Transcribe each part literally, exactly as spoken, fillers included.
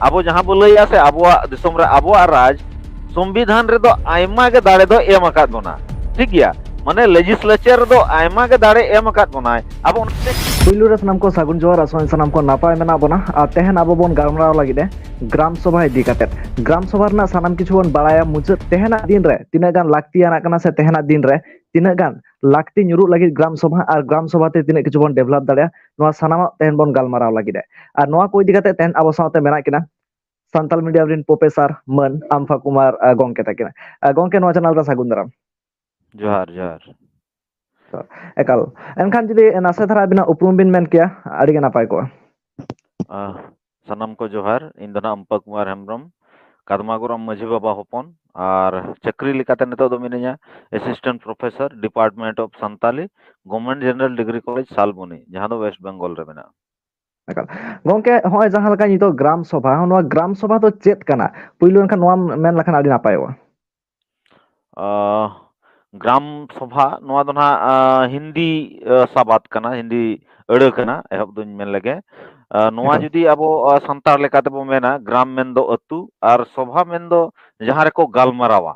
ᱟᱵᱚ ᱡᱟᱦᱟᱸ ᱵᱚ ᱞᱟᱹᱭᱟ ᱥᱮ, ᱟᱵᱚᱣᱟᱜ ᱫᱤᱥᱚᱢ ᱨᱮ ᱟᱵᱚᱣᱟᱜ ᱨᱟᱡᱽ, ᱥᱚᱝᱵᱤᱫᱷᱟᱱ ᱨᱮᱫᱚ ᱟᱭᱢᱟ ᱜᱮ ᱫᱟᱲᱮ ᱫᱚ ᱮᱢ ᱟᱠᱟᱫ ᱵᱚᱱᱟ, ᱴᱷᱤᱠ ᱜᱮᱭᱟ? ᱢᱟᱱᱮ ᱞᱮᱡᱤᱥᱞᱮᱪᱟᱨ ᱨᱮᱫᱚ ᱟᱭᱢᱟ ᱜᱮ ᱫᱟᱲᱮ ᱮᱢ ᱟᱠᱟᱫ ᱵᱚᱱᱟᱭ᱾ ᱟᱵᱚ ᱚᱱᱟᱛᱮ ᱯᱩᱭᱞᱩ ᱨᱮ ᱥᱟᱱᱟᱢ ᱠᱚ ᱥᱟᱹᱜᱩᱱ ᱡᱚᱦᱟᱨ, ᱟᱥᱚᱜ ᱟᱹᱧ ᱥᱟᱱᱟᱢ ᱠᱚ ᱱᱟᱯᱟᱭ ᱢᱮᱱᱟᱜ ᱵᱚᱱᱟ᱾ ᱟᱨ ᱛᱮᱦᱮᱧ ᱟᱵᱚ ᱵᱚᱱ ᱜᱟᱞᱢᱟᱨᱟᱣ ᱞᱟᱹᱜᱤᱫ ᱮ ᱜᱨᱟᱢ ᱥᱚᱵᱷᱟ ᱤᱫᱤ ᱠᱟᱛᱮ᱾ ᱜᱨᱟᱢ ᱥᱚᱵᱷᱟ ᱨᱮᱱᱟᱜ ᱥᱟᱱᱟᱢ ᱠᱤᱪᱷᱩ ᱵᱚᱱ ᱵᱟᱲᱟᱭᱟ, ᱢᱩᱪᱟᱹᱫ ᱛᱮᱦᱮᱧᱟᱜ ᱫᱤᱱ ᱨᱮ ᱛᱤᱱᱟᱹᱜ ᱜᱟᱱ ᱞᱟᱹᱠᱛᱤᱭᱟᱱᱟᱜ ᱠᱟᱱᱟ ᱥᱮ ᱛᱮᱦᱮᱧᱟᱜ ᱫᱤᱱ ᱨᱮ ᱛᱤᱱᱟᱹᱜ ᱜᱟᱱ ᱞᱟᱹᱠᱛᱤ ᱧᱩᱨᱩᱜ ᱞᱟᱹᱜᱤᱫ ᱜᱨᱟᱢ ᱥᱚᱵᱷᱟ, ᱟᱨ ᱜᱨᱟᱢ ᱥᱚᱵᱷᱟ ᱛᱮ ᱛᱤᱱᱟᱹᱜ ᱠᱤᱪᱷᱩ ᱵᱚᱱ ᱰᱮᱵᱷᱞᱚᱯ ᱫᱟᱲᱮᱭᱟᱜᱼᱟ, ᱱᱚᱣᱟ ᱥᱟᱱᱟᱢᱟᱜ ᱛᱮᱦᱮᱧ ᱵᱚᱱ ᱜᱟᱞᱢᱟᱨᱟᱣ ᱞᱟᱹᱜᱤᱫ ᱮ᱾ ᱟᱨ ᱱᱚᱣᱟ ᱠᱚ ᱤᱫᱤ ᱠᱟᱛᱮ ᱛᱮᱦᱮᱧ ᱟᱵᱚ ᱥᱟᱶᱛᱮ ᱢᱮᱱᱟᱜ ᱠᱤᱱᱟ ᱥᱟᱱᱛᱟᱞ ᱢᱤᱰᱤᱭᱟ ᱨᱮᱱ ᱯᱨᱚᱯᱷᱮᱥᱟᱨ ᱢᱟᱹᱱ ᱟᱢᱯᱷᱟ ᱠᱩᱢᱟᱨ, ᱟᱸ, ᱜᱚᱝᱠᱮ ᱛᱟᱹᱠᱤᱱ᱾ ᱟᱸ, ᱜᱚᱝᱠᱮ, ᱱᱚᱣᱟ ᱪᱮᱱᱮᱞ ᱨᱮ ᱥᱟᱹᱜᱩᱱ ᱫᱟᱨᱟᱢ᱾ ᱡᱚᱦᱟᱨ, ᱡᱚᱦᱟᱨ᱾ ᱮᱠᱟᱞ᱾ ᱮᱱᱠᱷᱟᱱ ᱡᱩᱫᱤ ᱱᱟᱥᱮ ᱫᱷᱟᱨᱟ ᱟᱹᱵᱤᱱᱟᱜ ᱩᱯᱨᱩᱢ ᱵᱤᱱ ᱢᱮᱱ ᱠᱮᱭᱟ, ᱟᱹᱰᱤ ᱜᱮ ᱱᱟᱯᱟᱭ ᱠᱚᱜᱼᱟ᱾ ᱟᱸ, ᱥᱟᱱᱟᱢ ᱠᱚ ᱡᱚᱦᱟᱨ᱾ ᱤᱧ ᱫᱚ ᱱᱟᱜ ᱟᱢᱯᱷᱟ ᱠᱩᱢᱟᱨ ᱦᱮᱢᱵᱨᱚᱢ, ᱠᱟᱫᱢᱟᱜᱚᱨᱟᱢ ᱢᱟᱹᱡᱷᱤ ᱵᱟᱵᱟ ᱦᱚᱯᱚᱱ, ᱟᱨ ᱪᱟᱹᱠᱨᱤ ᱞᱮᱠᱟᱛᱮ ᱱᱤᱛᱚᱜ ᱫᱚ ᱢᱤᱱᱟᱹᱧᱟ Assistant Professor, Department of Santali, Government General Degree College, Salboni, ᱡᱟᱦᱟᱸ ᱫᱚ ᱣᱮᱥᱴ ᱵᱮᱝᱜᱚᱞ ᱨᱮ ᱢᱮᱱᱟᱜᱼᱟ᱾ ᱮᱠᱟᱞ᱾ ᱜᱚᱝᱠᱮ, ᱦᱚᱸᱜᱼᱚᱭ ᱡᱟᱦᱟᱸ ᱞᱮᱠᱟ ᱱᱤᱛᱚᱜ ᱜᱨᱟᱢ ᱥᱚᱵᱷᱟ, ᱱᱚᱣᱟ ᱜᱨᱟᱢ ᱥᱚᱵᱷᱟ ᱫᱚ ᱪᱮᱫ ᱠᱟᱱᱟ? ᱯᱩᱭᱞᱩ ᱮᱱᱠᱷᱟᱱ ᱱᱚᱣᱟ ᱢᱮᱱ ᱞᱮᱠᱷᱟᱱ ᱟᱹᱰᱤ ᱱᱟᱯᱟᱭᱚᱜᱼᱟ᱾ ᱟᱸ, ᱜᱨᱟᱢ ᱥᱚᱵᱷᱟ, ᱱᱚᱣᱟ ᱫᱚ ᱱᱟᱦᱟᱜ, ᱟᱸ, ᱦᱤᱱᱫᱤ, ᱟᱸ, ᱥᱟᱵᱟᱫ ᱠᱟᱱᱟ, ᱦᱤᱱᱫᱤ ᱟᱹᱲᱟᱹ ᱠᱟᱱᱟ, ᱮᱦᱚᱵ ᱫᱩᱧ ᱢᱮᱱ ᱞᱮᱜᱮ᱾ ᱟᱸ, ᱱᱚᱣᱟ ᱮᱠᱟᱞ᱾ ᱡᱩᱫᱤ ᱟᱵᱚ, ᱟᱸ, ᱥᱟᱱᱛᱟᱲ ᱞᱮᱠᱟ ᱛᱮᱵᱚ ᱢᱮᱱᱟ, ᱜᱨᱟᱢ ᱢᱮᱱᱫᱚ ᱟᱹᱛᱩ, ᱟᱨ ᱥᱚᱵᱷᱟ ᱢᱮᱱᱫᱚ ᱡᱟᱦᱟᱸ ᱨᱮᱠᱚ ᱜᱟᱞᱢᱟᱨᱟᱣᱟ᱾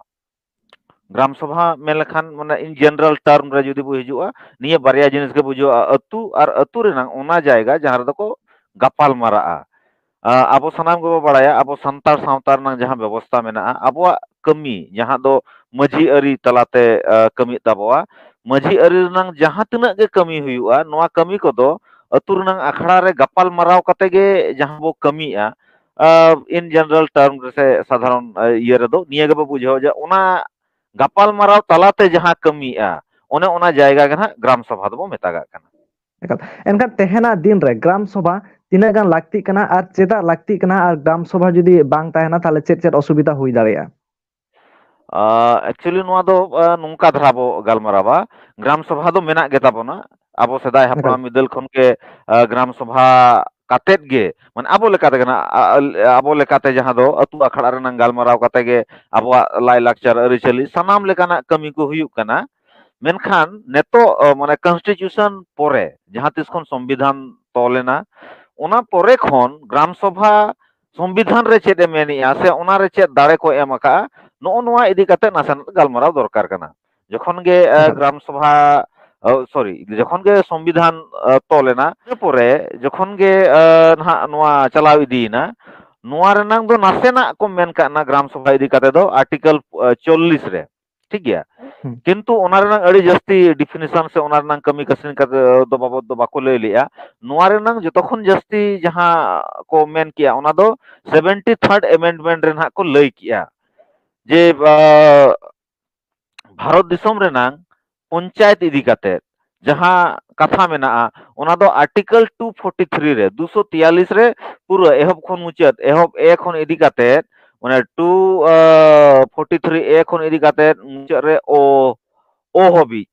ᱜᱨᱟᱢ ᱥᱚᱵᱷᱟ ᱢᱮᱱ ᱞᱮᱠᱷᱟᱱ, ᱢᱟᱱᱮ, in general term ᱨᱮ ᱡᱩᱫᱤ ᱵᱚ ᱦᱤᱡᱩᱜᱼᱟ, ᱱᱤᱭᱟᱹ ᱵᱟᱨᱭᱟ ᱡᱤᱱᱤᱥ ᱜᱮ ᱵᱩᱡᱷᱟᱹᱜᱼᱟ, ᱟᱹᱛᱩ ᱟᱨ ᱟᱹᱛᱩ ᱨᱮᱱᱟᱜ ᱚᱱᱟ ᱡᱟᱭᱜᱟ ᱡᱟᱦᱟᱸ ᱨᱮᱫᱚ ᱠᱚ ᱜᱟᱯᱟᱞ ᱢᱟᱨᱟᱜᱼᱟ᱾ ᱟᱸ, ᱟᱵᱚ ᱥᱟᱱᱟᱢ ᱜᱮᱵᱚ ᱵᱟᱲᱟᱭᱟ, ᱟᱵᱚ ᱥᱟᱱᱛᱟᱲ ᱥᱟᱶᱛᱟ ᱨᱮᱱᱟᱜ ᱡᱟᱦᱟᱸ ᱵᱮᱵᱚᱥᱛᱷᱟ ᱢᱮᱱᱟᱜᱼᱟ, ᱟᱵᱚᱣᱟᱜ ᱠᱟᱹᱢᱤ ᱡᱟᱦᱟᱸ ᱫᱚ ᱢᱟᱹᱡᱷᱤ ᱟᱹᱨᱤ ᱛᱟᱞᱟᱛᱮ, ᱟᱸ, ᱠᱟᱹᱢᱤᱜ ᱛᱟᱵᱚᱣᱟ, ᱢᱟᱹᱡᱷᱤ ᱟᱹᱨᱤ ᱨᱮᱱᱟᱜ ᱡᱟᱦᱟᱸ ᱛᱤᱱᱟᱹᱜ ᱜᱮ ᱠᱟᱹᱢᱤ ᱦᱩᱭᱩᱜᱼᱟ, ᱱᱚᱣᱟ ᱠᱟᱹᱢᱤ ᱠᱚᱫᱚ ᱟᱹᱛᱩ ᱨᱮᱱᱟᱜ ᱟᱠᱷᱲᱟ ᱨᱮ ᱜᱟᱯᱟᱞ ᱢᱟᱨᱟᱣ ᱠᱟᱛᱮ ᱜᱮ ᱡᱟᱦᱟᱸ ᱵᱚ ᱠᱟᱹᱢᱤᱭᱮᱫᱼᱟ, ᱟᱸ, in general term ᱨᱮ ᱥᱮ ᱥᱟᱫᱷᱟᱨᱚᱱ, ᱟᱸ, ᱤᱭᱟᱹ ᱨᱮᱫᱚ ᱱᱤᱭᱟᱹ ᱜᱮᱵᱚ ᱵᱩᱡᱷᱟᱹᱣᱟ ᱡᱮ ᱚᱱᱟ ᱜᱟᱯᱟᱞ ᱢᱟᱨᱟᱣ ᱛᱟᱞᱟᱛᱮ ᱡᱟᱦᱟᱸ ᱠᱟᱹᱢᱤᱜᱼᱟ, ᱚᱱᱮ ᱚᱱᱟ ᱡᱟᱭᱜᱟ ᱜᱮ ᱱᱟᱦᱟᱜ ᱜᱨᱟᱢ ᱥᱚᱵᱷᱟ ᱫᱚᱵᱚ ᱢᱮᱛᱟᱜᱟᱜ ᱠᱟᱱᱟ᱾ ᱮᱠᱟᱞ᱾ ᱮᱱᱠᱷᱟᱱ ᱛᱮᱦᱮᱧᱟᱜ ᱫᱤᱱ ᱨᱮ ᱜᱨᱟᱢ ᱥᱚᱵᱷᱟ ᱛᱤᱱᱟᱹᱜ ᱜᱟᱱ ᱞᱟᱹᱠᱛᱤᱜ ᱠᱟᱱᱟ ᱟᱨ ᱪᱮᱫᱟᱜ ᱞᱟᱹᱠᱛᱤᱜ ᱠᱟᱱᱟ, ᱟᱨ ᱜᱨᱟᱢ ᱥᱚᱵᱷᱟ ᱡᱩᱫᱤ ᱵᱟᱝ ᱛᱟᱦᱮᱱᱟ, ᱛᱟᱦᱚᱞᱮ ᱪᱮᱫ ᱪᱮᱫ ᱚᱥᱩᱵᱤᱫᱷᱟ ᱦᱩᱭ ᱫᱟᱲᱮᱭᱟᱜᱼᱟ? ᱟᱸ, actually ᱱᱚᱣᱟ ᱫᱚ, ᱟᱸ, ᱱᱚᱝᱠᱟ ᱫᱷᱟᱨᱟ ᱵᱚ ᱜᱟᱞᱢᱟᱨᱟᱣᱟ᱾ ᱜᱨᱟᱢ ᱥᱚᱵᱷᱟ ᱫᱚ ᱢᱮᱱᱟᱜ ᱜᱮ ᱛᱟᱵᱚᱱᱟ᱾ ᱟᱵᱚ ᱥᱮᱫᱟᱭ ᱮᱠᱟᱞ᱾ ᱦᱟᱯᱲᱟᱢ ᱵᱤᱫᱟᱹᱞ ᱠᱷᱚᱱ ᱜᱮ, ᱟᱸ, ᱜᱨᱟᱢ ᱥᱚᱵᱷᱟ ᱠᱟᱛᱮᱫ ᱜᱮ, ᱢᱟᱱᱮ ᱟᱵᱚ ᱞᱮᱠᱟᱛᱮ ᱜᱮ ᱱᱟᱜ, ᱟ-, ᱟ-, ᱟᱵᱚ ᱞᱮᱠᱟᱛᱮ ᱡᱟᱦᱟᱸ ᱫᱚ ᱟᱹᱛᱩ ᱟᱠᱷᱲᱟ ᱨᱮᱱᱟᱝ ᱜᱟᱞᱢᱟᱨᱟᱣ ᱠᱟᱛᱮ ᱜᱮ ᱟᱵᱚᱣᱟᱜ ᱞᱟᱭᱼᱞᱟᱠᱪᱟᱨ, ᱟᱹᱨᱤᱪᱟᱹᱞᱤ ᱥᱟᱱᱟᱢ ᱞᱮᱠᱟᱱᱟᱜ ᱠᱟᱹᱢᱤ ᱠᱚ ᱦᱩᱭᱩᱜ ᱠᱟᱱᱟ᱾ ᱢᱮᱱᱠᱷᱟᱱ ᱱᱤᱛᱚᱜ, ᱟᱸ, ᱢᱟᱱᱮ constitution ᱯᱚᱨᱮ ᱡᱟᱦᱟᱸ ᱛᱤᱥ ᱠᱷᱚᱱ ᱥᱚᱝᱵᱤᱫᱷᱟᱱ ᱛᱚᱞ ᱮᱱᱟ, ᱚᱱᱟ ᱯᱚᱨᱮ ᱠᱷᱚᱱ ᱜᱨᱟᱢ ᱥᱚᱵᱷᱟ ᱥᱚᱝᱵᱤᱫᱷᱟᱱ ᱨᱮ ᱪᱮᱫ ᱮ ᱢᱮᱱᱮᱜᱼᱟ ᱥᱮ ᱚᱱᱟ ᱨᱮ ᱪᱮᱫ ᱫᱟᱲᱮ ᱠᱚ ᱮᱢ ᱟᱠᱟᱜᱼᱟ, ᱱᱚᱜᱼᱚ ᱱᱚᱣᱟ ᱤᱫᱤ ᱠᱟᱛᱮ ᱱᱟᱥᱮᱱᱟᱜ ᱜᱟᱞᱢᱟᱨᱟᱣ ᱫᱚᱨᱠᱟᱨ ᱠᱟᱱᱟ᱾ ᱡᱚᱠᱷᱚᱱ ᱜᱮ ᱮ, ᱮᱠᱟᱞ᱾ ᱜᱨᱟᱢ ᱥᱚᱵᱷᱟ, ᱥᱚᱨᱤ, ᱡᱚᱠᱷᱚᱱ ᱜᱮ ᱥᱚᱝᱵᱤᱫᱷᱟᱱ ᱮ, ᱛᱚᱞ ᱮᱱᱟ, ᱤᱱᱟᱹ ᱯᱚᱨᱮ ᱡᱚᱠᱷᱚᱱ ᱜᱮ ᱮ, ᱱᱟᱦᱟᱜ ᱱᱚᱣᱟ ᱪᱟᱞᱟᱣ ᱤᱫᱤᱭᱮᱱᱟ, ᱱᱚᱣᱟ ᱨᱮᱱᱟᱝ ᱫᱚ ᱱᱟᱥᱮᱱᱟᱜ ᱠᱚ ᱢᱮᱱ ᱠᱟᱜ ᱱᱟ ᱜᱨᱟᱢ ᱥᱚᱵᱷᱟ ᱤᱫᱤ ᱠᱟᱛᱮ ᱫᱚ ᱟᱨᱴᱤᱠᱮᱞ ᱮ, ᱪᱚᱞᱞᱤᱥ ᱨᱮ, ᱴᱷᱤᱠ ᱜᱮᱭᱟ᱾ ᱦᱩᱸ᱾ ᱠᱤᱱᱛᱩ ᱚᱱᱟ ᱨᱮᱱᱟᱝ ᱟᱹᱰᱤ ᱡᱟᱹᱥᱛᱤ ᱰᱤᱯᱷᱤᱱᱤᱥᱚᱱ ᱥᱮ ᱚᱱᱟ ᱨᱮᱱᱟᱝ ᱠᱟᱹᱢᱤ ᱠᱟᱹᱥᱱᱤ ᱠᱟᱛᱮ ᱫᱚ ᱵᱟᱵᱚᱫ ᱫᱚ ᱵᱟᱠᱚ ᱞᱟᱹᱭ ᱞᱮᱜᱼᱟ᱾ ᱱᱚᱣᱟ ᱨᱮᱱᱟᱝ ᱡᱚᱛᱚ ᱠᱷᱚᱱ ᱡᱟᱹᱥᱛᱤ ᱡᱟᱦᱟᱸ ᱠᱚ ᱢᱮᱱ ᱠᱮᱜᱼᱟ, ᱚᱱᱟ ᱫᱚ ᱥᱮᱵᱷᱮᱱᱴᱤ ᱛᱷᱟᱨᱰ ᱮᱢᱮᱱᱰᱢᱮᱱᱴ ᱨᱮ ᱱᱟᱦᱟᱜ ᱠᱚ ᱞᱟᱹᱭ ᱠᱮᱜᱼᱟ ᱡᱮ ᱟ, ᱵᱷᱟᱨᱚᱛ ᱫᱤᱥᱚᱢ ᱨᱮᱱᱟᱝ ᱯᱚᱧᱪᱟᱭᱮᱛ ᱤᱫᱤ ᱠᱟᱛᱮ ᱡᱟᱦᱟᱸ ᱠᱟᱛᱷᱟ ᱢᱮᱱᱟᱜᱼᱟ, ᱚᱱᱟ ᱫᱚ ᱟᱨᱴᱤᱠᱮᱞ ᱴᱩ ᱯᱷᱳᱨᱴᱤ ᱛᱷᱨᱤ ᱨᱮ, ᱫᱩᱥᱚ ᱛᱮᱭᱟᱞᱤᱥ ᱨᱮ ᱯᱩᱨᱟᱹ ᱮᱦᱚᱵ ᱠᱷᱚᱱ ᱢᱩᱪᱟᱹᱫ, ᱮᱦᱚᱵ ᱮ ᱠᱷᱚᱱ ᱤᱫᱤ ᱠᱟᱛᱮ, ᱢᱟᱱᱮ ᱴᱩ ᱯᱷᱳᱨᱴᱤ ᱛᱷᱨᱤ ᱮ ᱠᱷᱚᱱ ᱤᱫᱤ ᱠᱟᱛᱮ ᱢᱩᱪᱟᱹᱫ ᱨᱮ ᱚ, ᱚ ᱦᱟᱹᱵᱤᱡ